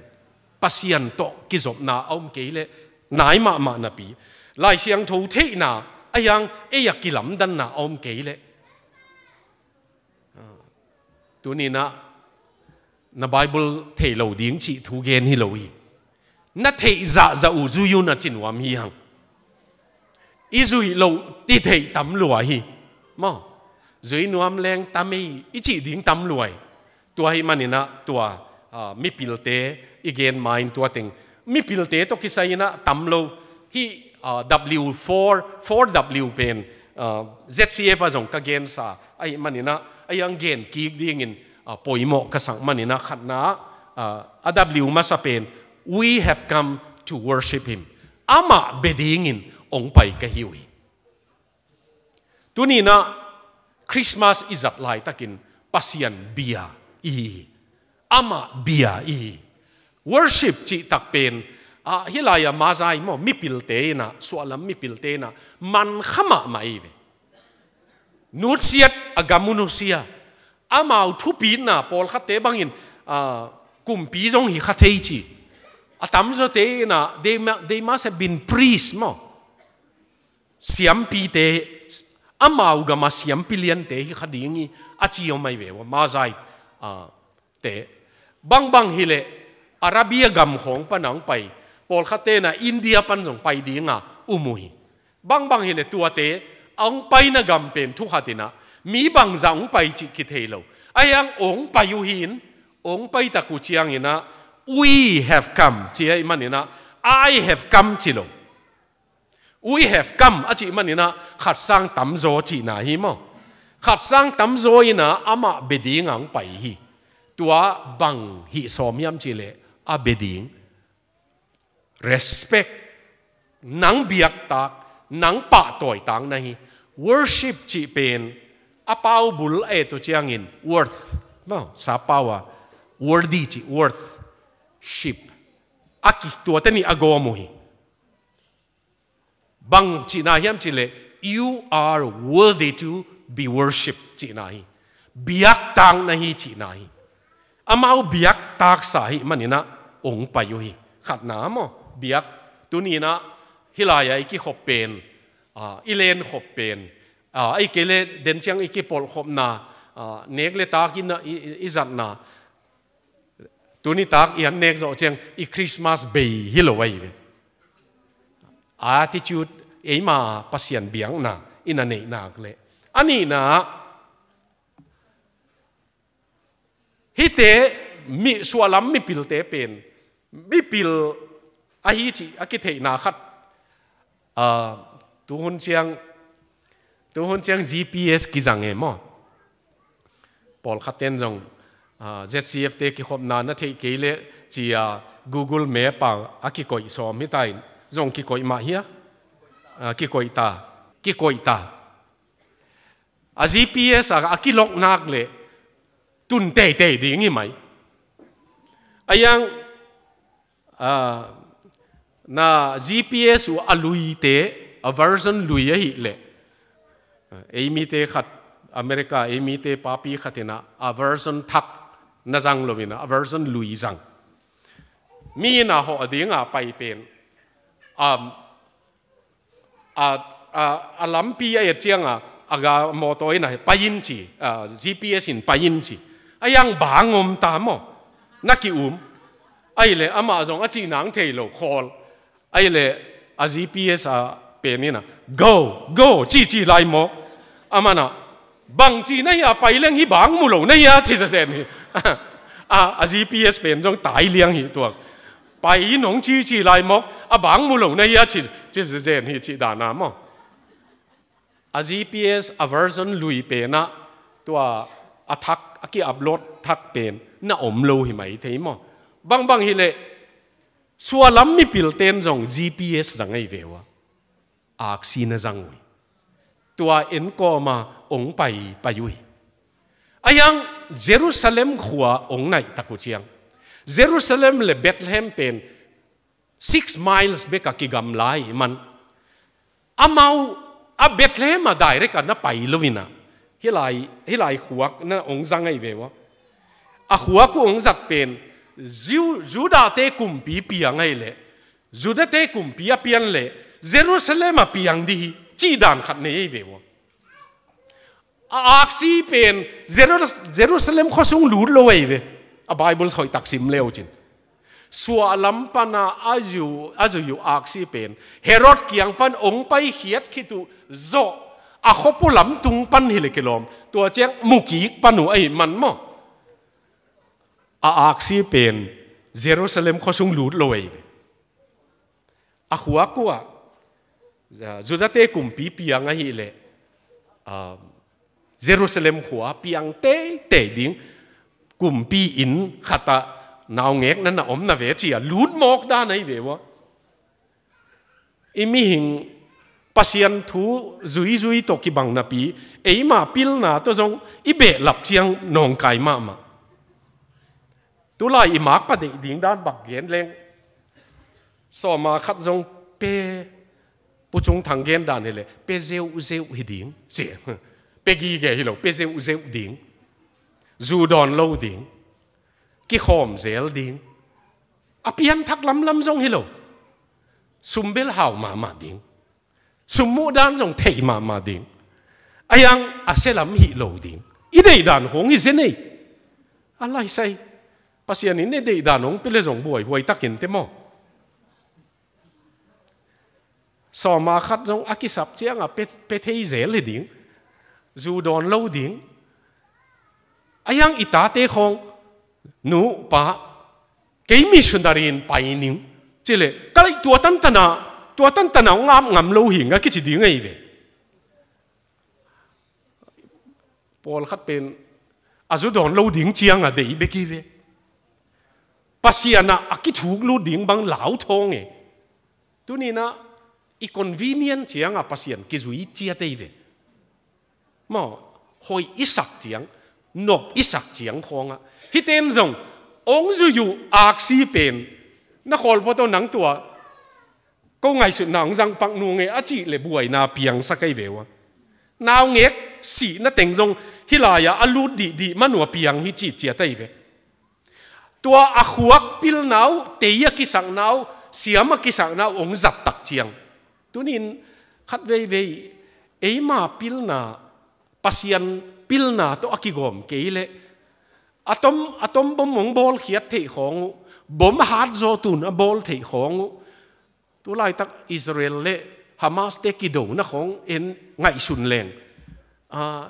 Pasian tawh kizopna a om kei leh nai mahmah napi, Lai Siangtho theihna ahi hang, ei a kilamdanna a om kei leh. Tuni-in ah na Bible thei lo ding cih thu gen hi lo hi. Na theih zahzah uh zui un, a ci nuam hi hang. I zuih loh i theih tam lua hi. Maw, zui nuam leng tam ei i cih ding tam lua hi. Tua ahih manin ah tua, ah, mipilte i gen ma-in tua teng mipilte tawh kisai-in ah tam lo. Hih, ah, W four, four W pen, ah, Z C F ah zong ka gensa ahih manin ah, ahi hang gen kik dingin, ah, poimawh ka sak manin ah, khatna, ah, a W masa pen, "We have come to worship him." Amah bia dingin hong pai ka hi uh hi. Tuni-in ah Christmas i zat laitakin Pasian bia i hi hi. Amah bia i hi hi. Worship cih tak pen, ah, hih lai-ah mazai maw, mipilte in ah, suahlam mipilte in ah man kha mahmah i hi ve. Nutsiat a gam uh nusia. Amau thupitna pawlkhatte bangin, ah, kumpi zong hi kha thei ci. A tamzawte in ah, they mu-, they must have been priest maw. Siampite, amau gama siampi liante hi kha ding hi, a ci om ahi ve ua, mazai, ah, te. Bangbang hileh Arabia gam khawng pan a hong pai, pawlkhatte in ah India pan zong pai dinga um uh hi. Bangbang hileh tuate a hong paina gam pen thu khat in ah, mi bangzah hong pai cih kithei lo. Ahi hang hong pai uh hi-in, hong pai tak uh ciangin ah, "We have come," ci ahih manin ah, "I have come," ci lo. "We have come," a cih manin ah khat sang tamzaw cihna hi maw. Khat sang tamzaw in ah amah bia ding a hong pai hi. Tua bang hih sawm hiam cih leh a bia ding. Respect, nang biaktak, nang pahtawitak na hi. Worship cih pen a pau bul a et uh ciangin worth maw, sa pau-a worthy cih, worth, ship. A ki, tuate nih a gawm uh hi. Bang cihna hiam cih leh, "You are worthy to be worshipped," cihna hi. Biaktak na hi cihna hi. Amau biaktaksa ahih manin ah hong pai uh hi. Khatna maw, biak, tuni-in ah hih lai-ah i kikhop pen, ah, i lenkhop pen, ah, ahih kei leh den ciang i kipawlkhopna, ah, nek le tak in ah i, i, i zatna. Tuni tak i an nek zawh ciang i Christmas bei hi lo ahi ve. Attitude, eima Pasian biakna i na neih nak leh. A nihna, hihte mi, suahlam mipilte pen mipil ahi cih a kitheihna khat. Ah, tuhun ciang, tuhun ciang G P S kizang e maw. Pawlkhat ten zong, ah, Z C F te kikhopna na theih kei leh ci-a Google Map a, a kikoih sawm hi ta in, zong kikoih mah hia? Ah, kikoih ta, kikoih ta. A G P S a, a kilok nak leh tun teitei ding hi mai. A yang, ah, na G P S uh a luite, a version lui ahih leh, ah, ei mite khat, America ei mite papi khat in a, a version thak na zang lo in a, a version lui zang. Mi in a hawh ding a pai pen, um, a, a, a lampi a et ciang a, a ga mawtaw in a pai in ci, a, G P S in pai in ci. A yang bang om ta maw? Na ki-um. Ahih leh amah zong a cih nang thei lo, khawl. Ahih leh a G P S a pen in a, "Go, go," ci ci lai mawk. Amah in a, "Bang ci na hia, pai leng hih bang mu lo na hia?" ci zazen hi. A, a G P S pen zong tai liang hi tuak. "Pai in hong ci ci lai mawk, a bang mu lo na hia?" ci, ci zazen hi cih dan a maw. A G P S a version lui pen a, tua a thak, a ki-upload thak pen na om lo hi mai thei maw. Bangbang hi leh, sualam mipil ten zong G P S zang ahi ve uh a, aksi na zang uh hi. Tua en kawm a hong pai, pai uh hi. A yang Jerusalem khua hong naih tak uh ciang, Jerusalem leh Bethlehem pen six miles bek a kigamla ahih man, amau a Bethlehem a direct a na pai lo in a, hih lai, hih lai khuak na hong zang ahi ve uh a. A khuak uh hong zat pen Ju-, Judate kumpi piang ahih leh, Judate kumpi a pian leh Jerusalem a piang ding hi, cih dan khat nei ahi ve uh a. A aksi pen Jeru-, Jerusalem khuasung lut lo ahi ve. A Bible hoihtak sim le uh cin. Suahlam pan a a zu, a zui uh aksi pen Herod kiang pan hong paikhiat khit uh zawh, a khuapua lamtung pan hi leh kilawm, tua ciang mukik pan uh ahih man maw, a aksi pen Jerusalem khuasung lut lo ahi ve. A khuak uh ah, Judate kumpi piang ahih leh, ah, Jerusalem khua piang teitei ding, kumpi inn khat ah naungek na na om na ve ci-a lut mawk dan ahi ve uh a. I mihing Pasian thu zuizui tawh kibang napi, eima pilna tawh zong i behlap ciang nawngkai mahmah. Tulai i makpa deih ding dan bang gen leng, sawma khat zong pe, Pu Cung Thang gen dan hi leh, pe zeuhzeuh hi ding ci. Pe gige hi lo, pe zeuhzeuh ding. Zu dawn lo ding. Kikhawm zel ding. A pianthak lamlam zong hi lo. Sum bel hau mahmah ding. Sum muh dan zong theih mahmah ding. A yang a sia lam hih lo ding. I deih dan khawng hi zen ei. A laisai. Pasian in i deih dan hong pia leh zong buaihuai tak in te maw. Sawma khat zong a kisap ciang a pe, pe thei zel hi ding. Zu dawn lo ding. A yang i tate khawng, "Nu, pa, kei missionary in pai ning," ci leh, "Ka laih, tua tantan a, tua tantan a hong ap ngam lo hi ing a," kici ding ahi ve. Pawlkhat pen a zu dawn lo ding ciang a deih bek hi ve. Pasian ah a kithuk lut ding bang lau thawng e. Tuni-in ah i convenient ciang a Pasian kizui ciat ahi ve. Maw, hoih i sak ciang, nop i sak ciang khawng ah. Hihte in zong hong zui uh aksi pen, na khawl phot aw nang tua, ko ngaihsutna hong zang pak nung e a cih leh buaina piangsak ahi ve uh a. Naungek sihna teng zong hih lai-ah a lut dihdih man uh a piang hi cih ciat ahi ve. Tua a khuak pilna uh, tei a kisakna uh, siam a kisakna uh hong zat tak ciang, tuni-in khat veivei eima pilna, Pasian pilna tawh a kigawm kei leh, atom, atom bom hong bawlkhiat theih khawng uh, bom hat zawh tun a bawl theih khawng uh, tulaitak Israel le Hamas te kidona khawng en ngaihsun leng, a,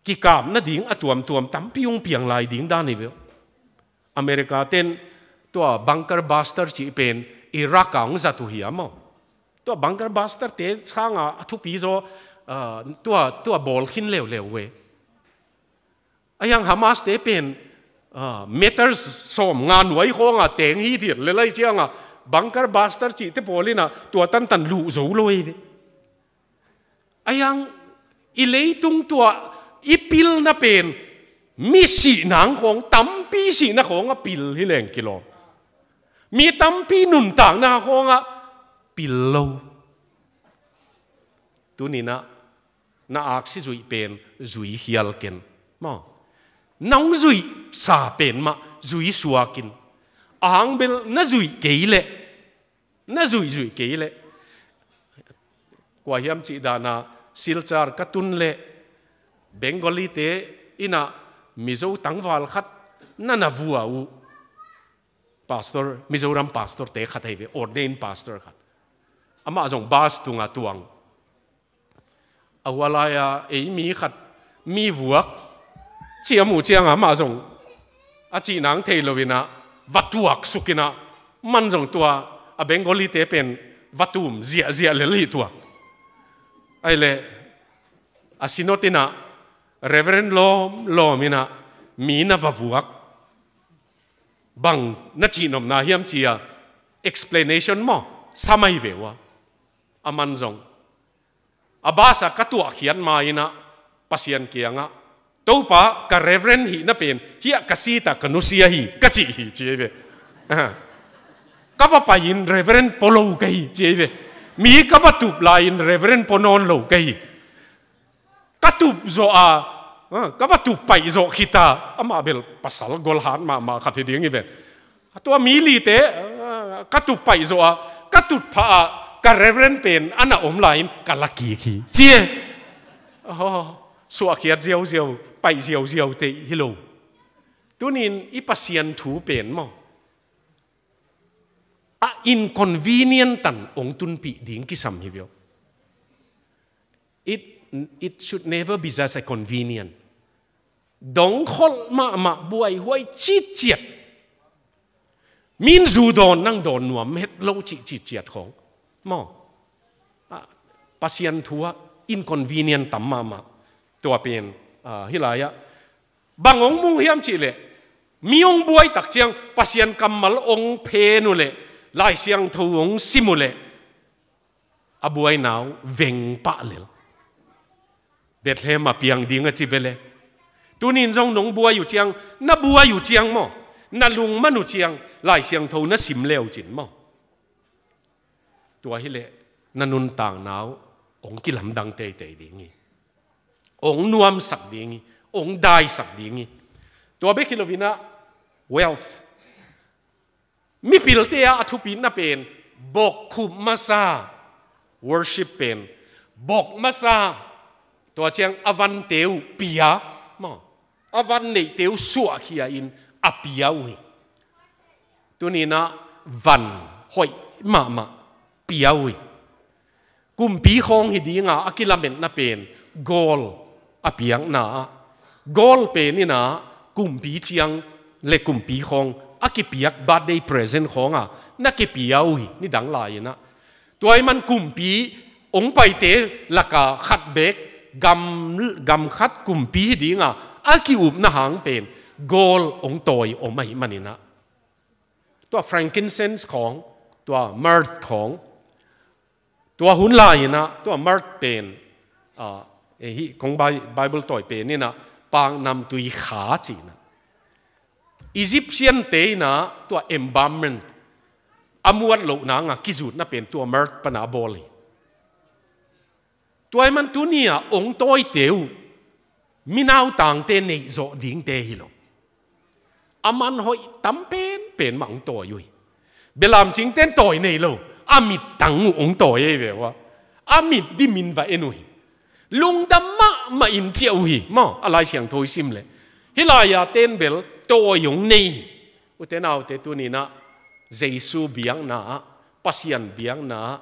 kikap nading a tuamtuam tampi hong piang lai ding dan hi ve. America ten tua bunker buster cih pen Iraq ah hong zat uh hiam aw. Tua bunker buster te sanga a thupi zaw, a, tua, tua bawl khin leuleu ve. Ahi hang Hamas te pen, ah, meters sawm nga nuai khawng a teng hi thil le lai ciang a, bunker buster cihte pawl in a tua tantan luh zo lo ei ve. Ahi hang i leitung tua i pilna pen mi sihna khawng, tampi sihna khawng a pil hi leng kilawm. Mi tampi nuntakna khawng a pil lo. Tuni-in a na aksi zuih pen zui khial ken. Maw? Nang zuihsa pen mah zui suak in. A hang bel na zuih kei leh, na zuih zuih kei leh. Kua hiam cih dan a Silchar ka tun leh Bengali te in a Mizo tangval khat na na vua uh. Pastor, Mizoram pastor te khat ahi ve, ordained pastor khat. Amah zong bus tung a tuang. A hua lai a ei mi khat mi vuak ci a muh ciang a amah zong a cih nang thei lo in a va tuak suk in a, aman zong tua a Bengali te pen va tum ziahziah lel hi tuak. Ahih leh a synod in a Reverend lawm lawm in a mi na va vuak. Bang na cihnopna hiam ci a explanation maw, sam ahi ve uh a. Aman zong a bus a ka tuahkhiat ma in a Pasian kiangah, "Topa, ka Reverend hihna pen hiah ka seat ah ka nusia hi," ka cih hi ci ahi ve. Ka va pai in Reverend pua lo ka hi ci ahi ve. Mi ka va tup lai in Reverend pua nawn lo ka hi. Ka tup zawh a, ah, ka va tup paih zawh khit a, amah bel pasal golhat mahmah khat hi ding hi ven. A tua mi lite, ah, ka tup paih zawh a, ka tut phah a, ka Reverend pen a na om lai in ka la kik hi ci e. Oh, suahkhiat ziauziau, paih ziauziau te hi lo. Tuni-in i Pasian thu pen maw, a inconvenient tan hong tunpih ding kisam hi viau. It, it should never be just a convenient. Dongkholh mahmah, buaihuai citciat. Min zu dawn nang dawn nuam het lo cih citciat khawng. Maw? Ah, Pasian thu ah inconvenient tam mahmah. Tua pen, ah, hih lai ah bang hong mu hiam cih leh, mi hong buai tak ciang Pasian kammal hong phen uh leh, Lai Siangtho hong sim uh leh, a buaina uh veng pah lel. Bethlehem a piang ding a ci ve le. Tuni-in zong nong buai uh ciang, na buai uh ciang maw, na lungman uh ciang Lai Siangtho na sim le uh cin maw, tua hi leh na nuntakna uh hong kilamdang teitei ding hi. Hong nuamsak ding hi, hong daisak ding hi. Tua bek hi lo in ah, wealth. Mipilte ah a thupitna pen bokkhup masa, worship pen bok masa, tua ciang a vante uh pia, maw, a van neihte uh suahkhia in a pia uh hi. Tuni-in ah van hoih mahmah pia uh hi. Kumpi khawng hi ding a, a kilametna pen gold a piakna ah, gold pen in ah kumpi ciang le kumpi khawng a kipiak birthday present khawng a na kipia uh hi, nidang lai in ah. Tua ahih man kumpi hong paite lak a khat bek, gam, gam khat kumpi hi ding a, a ki-upna hang pen gold hong tawi om ahih man in ah, tua frankincense khawng, tua myrrh khawng, tua hun lai in ah, tua myrrh pen, ah, eh, hih kong Bi-, Bible tawi pen in ah, paknamtui kha ci-in ah. Egyptian te in ah, tua embalmment, a muat lohna hang a kizutna pen tua myrrh pan a bawl hi. Tua ahih man tuni a hong tawite uh, mi nautangte neih zawh dingte hi lo. A man hoih tam penpen mah hong tawi uh hi. Belam cingten tawi nei lo, a mittang uh hong tawi ahi ve uh a. A mit dimin va en uh hi. Lungdam mahmah in ciah uh hi, maw, a Lai Siangtho i sim leh. Hih lai-a ten bel tawi hong nei hi. Ute naute, tuni-in ah Jesu biakna ah, Pasian biakna ah,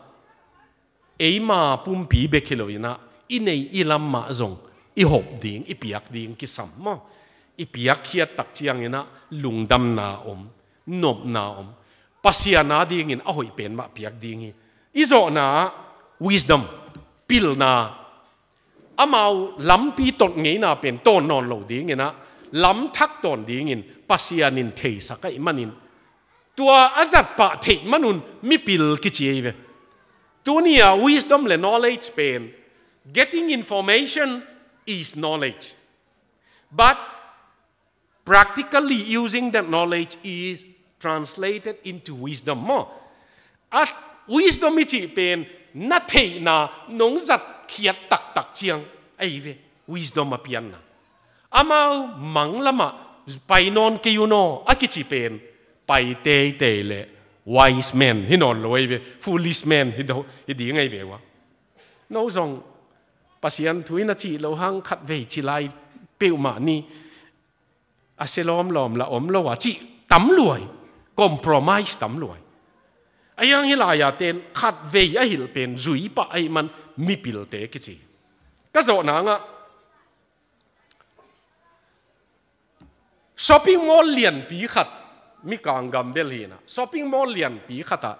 eima pumpi bek hi lo in ah, i neih i lam mah zong i hop ding, i piak ding kisam maw. I piakkhiat tak ciangin ah lungdamna om, nopna om. Pasian adingin a hoih pen mah piak ding hi. I zawhna ah wisdom, pilna, amau lampi tot ngeina pen tawn nawn lo dingin ah, lam thak tawn dingin Pasian in theisak ahih manin, tua a zat pah theih manun mipil kici ahi ve. Tuni-a wisdom le knowledge pen, getting information is knowledge, but practically using that knowledge is translated into wisdom maw. A wisdom i cih pen na theihna nong zat khiat taktak ciang ahi ve, wisdom a pianna. Amau mang lamah pai nawn kei un aw a kici pen pai teitei le wise man hi nawn lo ahi ve, foolish man hi do, hi ding ahi ve ua. No zong Pasian thu in a cih lo hang khatvei ci lai peuhmah ni, a sia lawmlawm la om lo a cih tam luai, compromise tam luai. A hiang hi lai-a ten khatvei a hilh pen zui pah ahih man mipilte kici. Ka zawh nangah shopping mall lianpi khat, Mikang gam bel hi na, shopping mall lianpi khatah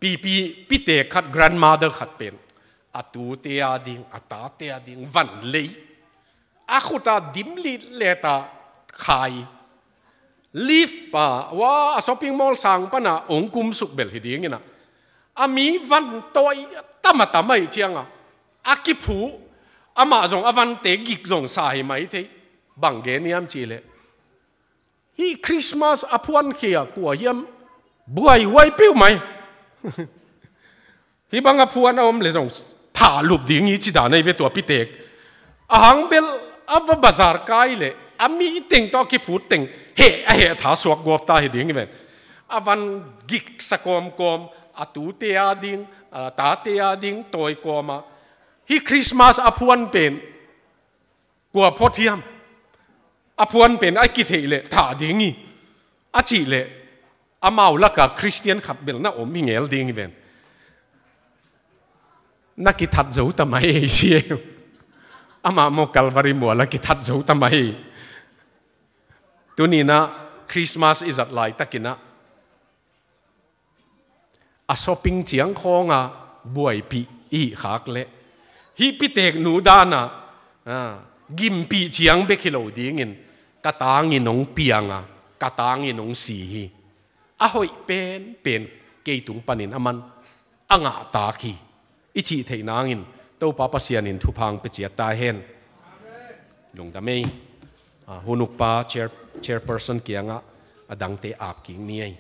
pipi, pitek khat, grandmother khat pen a tute a ding, a tate a ding van lei, a khuta dim litlet a khai, lift pa ua a shopping mall sang pana ong kumsuk bel hi dingin a, a mi van tawi tam a tam ahih cianga a kiphu, amah zong a vante gik zong sa hi mai thei. Bang gen hiam cihleh, hih Christmas a phuan khia kua hiam buaihuai peuhmah hi. Hih bang a phuan a om le zong thahlup ding hi ci dan ahi ve tua pitek. A hang bel a va bazar kai le a mi teng tawh a kiphut teng heh a heh tha suak guap ta hi ding hi ven. A van gik sa kawmkawm, a tute a ding, a tate a ding tawi kawma, hih Christmas a phuan pen kua phot hiam? A phuan pen a kitheih leh thah ding hi a cih leh, amau laka Christian khat bel na om hi ngel ding hi ven. Na kithat zo ta mai ei si e. Amah maw Calvary mual a kithat zo ta mai ei. Tuninah Christmas i zat laitakinah a shopping ciang khawnga buaipih i hih khak leh, hih pitek nu dana, a, gimpih ciang bek hi lo dingin ka tangin hong pianga, ka tangin hong si hi. A hoih penpen kei tung panin aman a ngahtak hi, i cih theih nangin Topa Pasian in thupha hong pia ciat ta hen. Lungdam ei. A, hun ukpa chair, chairperson kiangah a dangte ap kik ni ei.